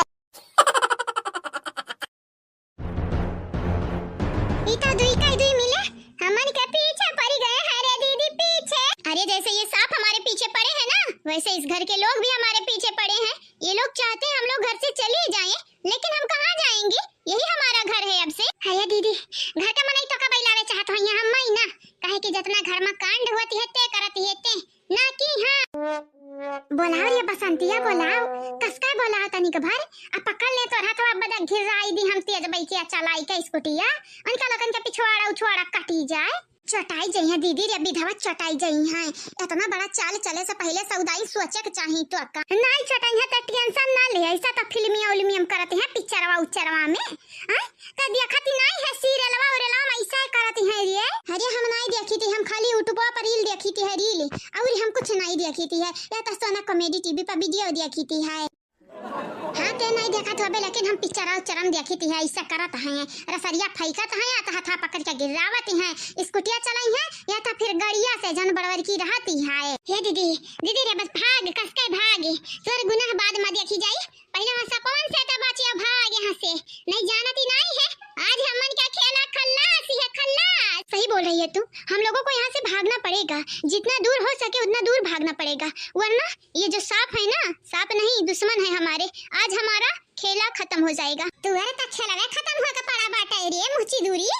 ई तो दुई का दुई मिले, हमन के पीछे पड़ी गए हैं रे दीदी, पीछे। अरे जैसे ये सांप हमारे पीछे पड़े हैं ना, वैसे इस घर के लोग भी हमारे पीछे पड़े हैं। ये लोग चाहते हैं हम लोग घर से चले जाएं, लेकिन हम कहाँ जाएंगे? यही दिया बोलाओ, कसका बोलाओ तनिक भर, आ पकड़ ले तोर हथवा बदे घिराई दी हम तेज बइकिया चलाई के स्कूटिया, उनका लोगन के पिछवाड़ा उछवाड़ा कटी जाए। चटाई जइहैं दीदी रे, विधवा चटाई जइहैं। इतना बड़ा चाल चले से पहिले सौदाई सोचे के चाही तो का। नाई चटाई है तो tension ना ले, ऐसा तो फिल्मिया उल्मिया में करत हैं, पिक्चरवा उच्चरवा में। आय, तो देखती नाई है सीरियलवा उरियलवा में ऐसा करत हैं रे। अरे हम नाई देखी थी, हम खाली YouTube पर reel देखी थी है reel, और हम कुछ नाई देखी थी है। या तो सोना comedy TV पर video देखी थी है। हाँ, ते नाई देखत होबे, लेकिन हम पिक्चर उच्चर में देखी थी है, ऐसा करत हैं, रसरिया फेंकत हैं, या तो हथा पकड़ के गिरावत हैं, स्कूटिया चलाई हैं, या तो फिर गड़िया से जन बड़वर की रहती है। हे दीदी, दीदी रे, बस भाग, कसके भाग, तोर गुनाह बाद में देखी जाई, पहिले वहाँ सपवन से तो बचिया, भाग यहाँ से, नहीं जानती नाई है, आज हमन का खेला खल्लास है, खल्लास। सही बोल रही है तू, हम लोगों को यहाँ से भागना पड़ेगा, जितना दूर हो सके उतना दूर भागना पड़ेगा, वरना ये जो सांप है ना, सांप नहीं, दुश्मन है हमारे, आज हमारा खेला खतम हो जाएगा। तोहरे त खेलवे खतम होके पड़ा बाटे रे मुँहची दूरी,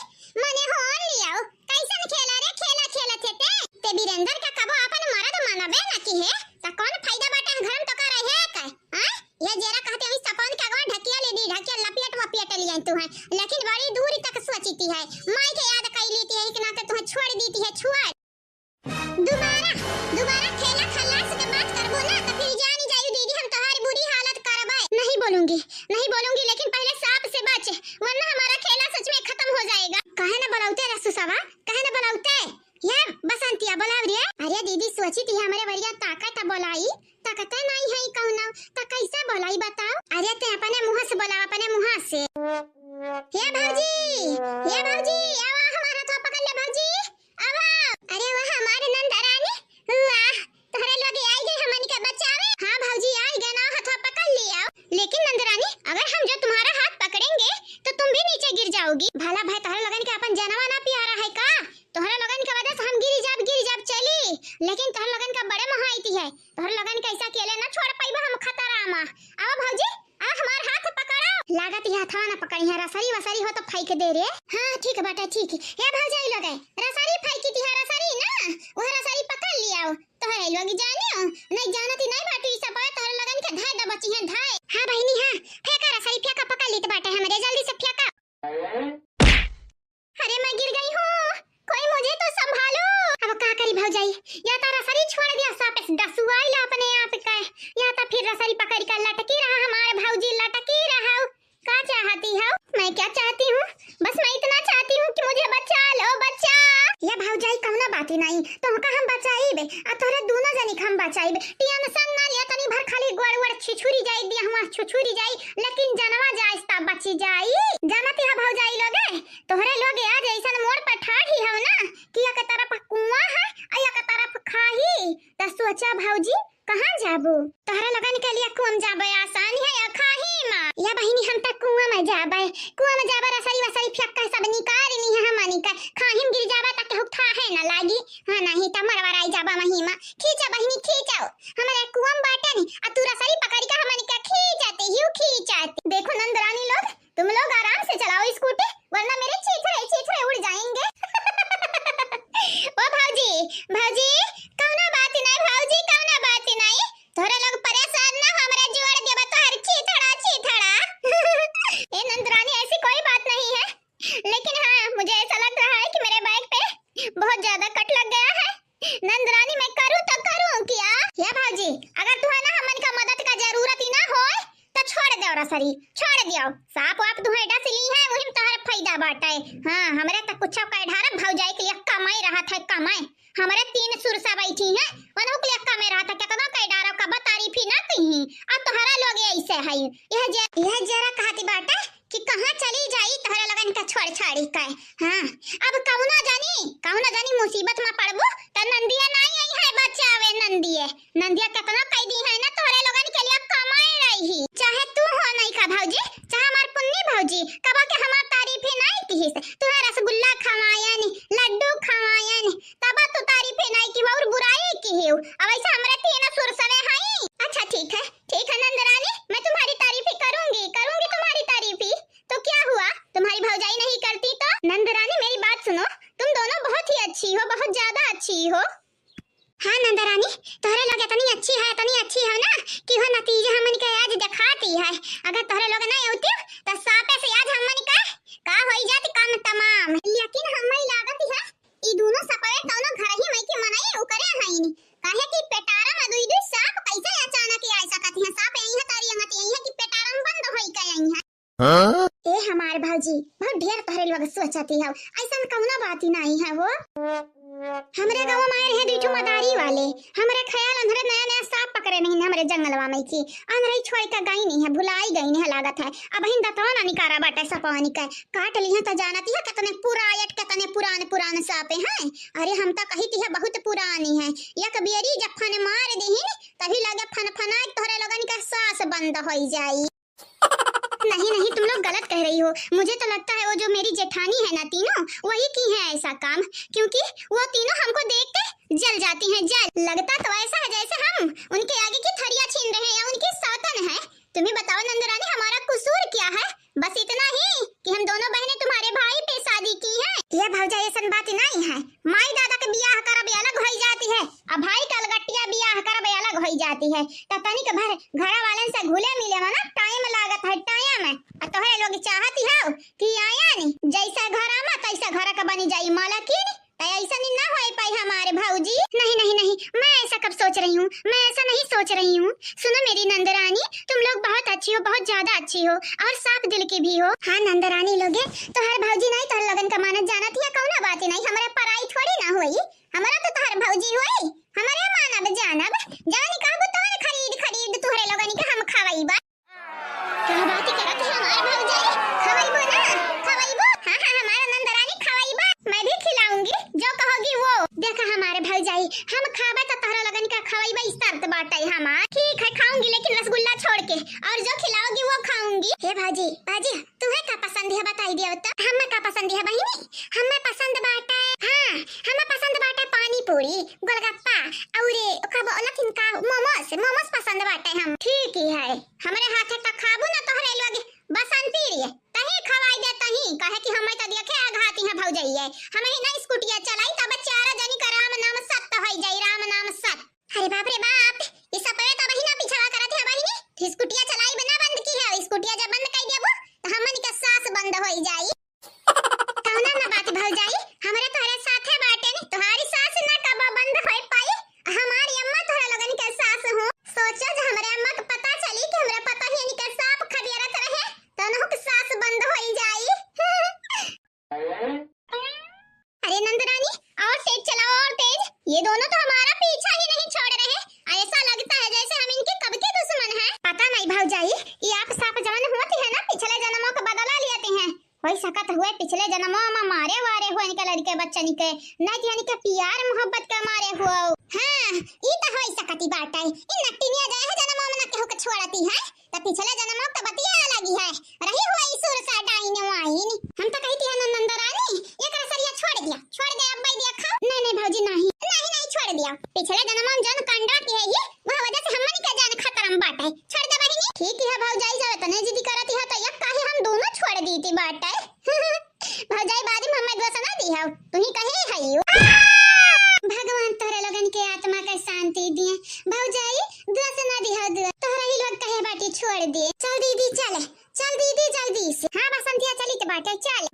मने होन लियाओ, कैसन खेला रे, खेला खेलत है ते? ते बीरेंद्र का कबो अपन मरद मानबे न की है, त कौन फायदा बाटे घर में तो कर रहे है का? हाँ? ये जेरा कहते हुई सपन के अगवा ढकिया ले दी, ढकिया लपियट वपियट लिया तू है, लेकिन बड़ी दूरी तक सोचती है, माई के याद कर लेती है, इस नाते तुम्हें छोड़ देती है, छोड़। दोबारा, दोबारा खेला खल्लास के बात करबो ना, तो फिर जानी जायू दीदी, हम तुम्हारी बुरी हालत करबे। नहीं बोलूंगी, नहीं बोलूंगी, लेकिन पहले सांप से बच, वरना हमारा खेला सच में खत्म हो जाएगा। काहे ना बोलाउते रे सुसवा, काहे ना बोलाउते? ये बसंतिया बोलाव रे। अरे दीदी, सोची थी हमरे बरिया ताकत बोलाई, ताकते नहीं है कौनो, तो कैसे बोलाई बताओ? अरे ते अपने मुँह से बोलाओ, अपने मुँह से। हे भौजी, हे भौजी, आवा हमारा तो पकड़ ले भौजी। आवा। अरे वाह हमारे नंद रानी, वाह, तोहरे लोग आई गई हमन के बचावे। हाँ भौजी, आई गए ना, हथवा पकड़ लिया। लेकिन नंद रानी, अगर हम जो तुम्हारा हाथ पकड़ेंगे तो तुम भी नीचे गिर जाओगी। भला भाई, तोहरे लोगन के अपन जनवा ना प्यारा है का? तोहरे लोगन के वजह से हम गिरी जाब, गिरी जाब चली, लेकिन तोहरे लोगन का बड़े महाइती है, तोहरे लोगन के ऐसा अकेले ना छोड़ पाइबा हम खतरा मा। आवा भौजी, आ हमार हाथ पकड़ा। लागत ये हथवा ना पकड़ी है, रसरी वसरी हो तो फेंक दे रे। हाँ ठीक बाटे, ठीक। हे भौजाई लोग, रसरी फेंकी थी है, रसरी ना, वह रसरी पकड़ लियाओ। तोहरे लोग जानियो, नहीं जानती नहीं बाटू, ई सब तोहरे लोगन के धाय दबची है, धाय। हाँ बहिनी, हाँ, फेंका रसरी, फेंका, पकड़ लीत बाटे हमरे, जल्दी से फेंका। अरे मैं गिर गई हूँ, कोई मुझे तो संभालो। अब का करी भौजाई, या तो रसरी छोड़ दिया, सांप से डसुआइला अपने आप का, या तो फिर रसरी पकड़ कर लटकी रहा हमारे भौजी, लटकी रहा। का चाहती हो? मैं क्या चाहती हूँ, बस मैं इतना चाहती हूँ कि मुझे बचा लो, बचा। या भौजाई कौनो बात ही नहीं, तुमका हम बचाइबे, आ तोहरे दोनों जनी के हम बचाइबे। Tension ना लिया, तनी भर खाली गोड़ वोड़ छिछुरी जाई, दिया हुआ छुछुरी जाई, लेकिन जनवा जाए ता बची जाई। जानती है भौजाई लोगे, तोहरे लोग आज ऐसन मोड़ पर ठाढ़ी हो ना कि एक तरफ कुआं है और एक तरफ खाही। त सोचा भौजी, कहाँ जाबू? तोहरे लोगन के लिए कुआं में जाबे आसान है या खाही में? या बहिनी, हम त कुआं में जाबे, कुआं में जाबे, रसरी वसरी फेंक के सब निकाल ली है हमनी का। खाही में गिर जाबे त केहू थाहे न लागी। हाँ, नहीं त मरवराई जाबे वहीं में। खींचा बहिनी, खींचाओ, हमारे कुआं में बाटे नी, आ तू रसरी पकड़ के हमनी का खींचाते, यूं खींचाते। देखो नंदरानी लोग, तुम लोग आराम से चलाओ स्कूटी, वरना मेरे चीथड़े चीथड़े उड़ जाएंगे। ओ भौजी, भौजी, कौनो बात नहीं भौजी, कौनो बात नहीं, तोहरे लोग परेशान ना हो, हमरा जोड़ देबा तोहर चीथड़ा चीथड़ा। ए नंदरानी, ऐसी कोई बात नहीं है, लेकिन हाँ, मुझे ऐसा लग रहा है कि मेरे बैग पे बहुत ज्यादा कट लग गया है। नंदरानी, मैं करूँ तो करूँ क्या? या भौजी, अगर तू है ना हमन का मदद का जरूरत ही ना होए, तो छोड़ दो रसरी, छोड़ दियो। सांप वाप तुहे डस ली है, वही में तोहर फायदा बाटे। हाँ, हमरे तो कुछ कह ढारब, भौजाई के लिए कमाई रहत है, कमाई। हमरे तीन सुरसा बैठी हैं, उन्हों के लिए कमे रहत है, कितना कह ढारब, कब तारीफ ही ना कही। आ तोहरा लोग ऐसे है, यह जे-, यह जरा कहती बाटे कि कहाँ चली जाई तोहरे लोगन के छोड़ छाड़ी के। हाँ, अब कौनो जानी, कौनो जानी मुसीबत में पड़बू, त नंदिया नाई आई है बचावे, नंदिये। नंदिया केतना कई दी है ना तोहरे लोगन के लिए कमाए रही। चाहे तू हो नहीं का भौजी, चाहे हमार पुन्नी भौजी, कबो के हमार तारीफ ही नहीं किहिस। तुहे रसगुल्ला खवायन, लड्डू खवायन, तब तू तारीफ ही नहीं की और बुराई की हो। अब ऐसा हमरे तीन सुरसवे हई। अच्छा ठीक है, ठीक है नंदरानी, मैं तुम्हारी तारीफ ही करूंगी, करूंगी तुम्हारी तारीफ ही। तो क्या हुआ, तुम्हारी भौजाई नहीं करती तो? नंदरानी मेरी बात सुनो, तुम दोनों बहुत ही अच्छी हो, बहुत ज्यादा अच्छी हो। हाँ नंदरानी, तोहरे लोग इतनी अच्छी है, इतनी अच्छी है ना कि हो हाँ? ए हमार भौजी, बहुत ढेर तोहरे लोग सोचती हो, ऐसन कौनो बात ही नहीं है हो। हमरे गाँव में आए रहे दुई ठो मदारी वाले, हमरे ख्याल अंधरे नया नया सांप पकड़े नहीं हमरे जंगलवा में की, अंधरे छोड़ के गई नहीं है, भुलाई गई नहीं है लागत है। अबहिन दतवा ना निकारा बाटे सपवा निकाय, काट ली है तो जानती है कितने पुरायट, कितने पुरान पुरान सांप हैं। अरे हम तो कही थी है बहुत पुरानी है, एक बेरी जब फन मार दी तभी लगे फन फना तोहरे लोगन के सांस बंद हो जाई। नहीं नहीं, तुम लोग गलत कह रही हो। मुझे तो लगता है वो जो मेरी जेठानी है ना तीनों, वही की है ऐसा काम, क्योंकि वो तीनों हमको देख के जल जाती हैं, जल। लगता तो ऐसा है जैसे हम उनके आगे की थरिया छीन रहे हैं या उनकी सौतन है। तुम ही बताओ नंदरानी, हमारा कसूर क्या है? बस इतना ही कि हम दोनों बहनें तुम्हारे भाई पे शादी की हैं। ये भौजा, ऐसन बात नहीं है। माई दादा के बियाह करब अलग होई जाती है, अब भाई के अलगटिया बियाह करब अलग होई जाती है। त तनिक भर घरा वालन से घुले मिले में ना टाइम लागत है, टाइम। आ तोहरे लोग चाहती हो कि आया नी, जैसे घरा में तैसे घर के बनी जाई मालकिन, त ऐसा नहीं ना होए पाई हमारे भौजी। नहीं नहीं नहीं, मैं ऐसा कब सोच रही हूँ, मैं ऐसा नहीं सोच रही हूँ। सुनो मेरी नंदरानी, तुम लोग बहुत अच्छी हो, बहुत ज्यादा अच्छी हो और साफ दिल की भी हो। हाँ नंदरानी लोगे, तोहर भौजी नहीं तोहर लोगन का मानत जानत या कौनो बात ही नहीं, हमारे पराई थोड़ी ना होई, हमारा तो तोहर भौजी होई, हमारे मानब जानब, जवन कहबो तवन खरीद खरीद तोहरे लोगन के हम खवाईबा। क्या बात करत है हमार भौजाई? खवैबो ना? खवैबो? हाँ, हाँ, हमार नंदरानी खवैबा। मैं भी खिलाऊंगी, जो कहोगी वो। देखा हमार भौजाई, हम खाबा त तोहरा लोगन का खवैबा, ई शर्त बाटे हमार। ठीक है, खाऊंगी, लेकिन रसगुल्ला छोड़ के, और जो खिलाओगी वो खाऊंगी। हे भौजी, भौजी, तुहे का पसंद है बताई दियो तो। हमें का पसंद है बहिनी? हमें पसंद बाटे, हाँ, हमें पसंद बाटे पानी पूरी, गोलगप्पा, और ओका बोलत इनका मोमोस, मोमोस पसंद बाटे हम। ठीक ही है, हमरे हाथे का खाबू ना तोहरे लोग बसंती रे, तही खवाई दे तही, काहे कि हमें तो देखे आघाती है भौजैये, हम ही ना स्कूटिया चलाई तब चार जनी का राम नाम सत्य होई जाई, राम नाम सत्य। अरे बाप रे बाप, ई सब पे तो बहिना पिछवा करत है बहिनी, स्कूटिया चलाई बना बंद की है, स्कूटिया जब बंद कर देबू तो हमनी का सांस बंद होई जाई। कौनो ना बात भौजाई, हमरे तोहरे साथे बाटे नी, तोहारी सांस ना कबो बंद होई पाई, हमारी अम्मा तोहरा लोगन के सास हो। सोचो जे हमरे अम्मा के पता चली कि हमरे पतोहियन के सांप खदेरत रहे, तो उनहु के सांस बंद होई जाई। अरे नंदरानी, और तेज चलाओ, और तेज। ये दोनों तो हमारा पीछा ही नहीं छोड़ रहे। ऐसा लगता है जैसे हम इनके कब के दुश्मन हैं। पता नहीं भौजाई, ये आप सांप जवन होती है ना, पिछले जन्मों का बदला लेते हैं। होई सकत हुए पिछले जन्मों में मारे वारे हुए इनके लड़के बच्चन के, नहीं तो इनके प्यार मोहब्बत के मारे हुए। हाँ, ई तो होई सकती बात है। इन नकटिनिया जाए है जन्मों में ना केहू के छोड़ती है। त पिछले जनमो क बतिया अलग ही है, रही हुआ ईसुर सा डाइन वाइन। हम त कही थी है नंदरानी, एक रसरिया छोड़ दिया, छोड़ दे अब भाई दिया खाओ। नहीं, नहीं भौजी, नहीं। नहीं, नहीं, छोड़ दिया। पिछले जनमो में जौन कांडा किहे ही, वह वजह से हमनी के जान खतरा में बाटे। छोड़ दे बहिनी। ठीक है भौजाई, जब इतने जिद करत है तो एक काहे हम दोनों छोड़ दी थी बाटे। भौजाई, बाजी में हमें दोष ना दी है, तू ही कहे है यू। भगवान तोहरे लोगन के आत्मा के शांति दिए। भौजाई, दोष ना दी है, दोष। तोहरा ही लोग कहे बाटी छोड़ दिए। चल दीदी, चल, चल दीदी, जल्दी से। हाँ बसंतिया, चली तो बाटे, चल।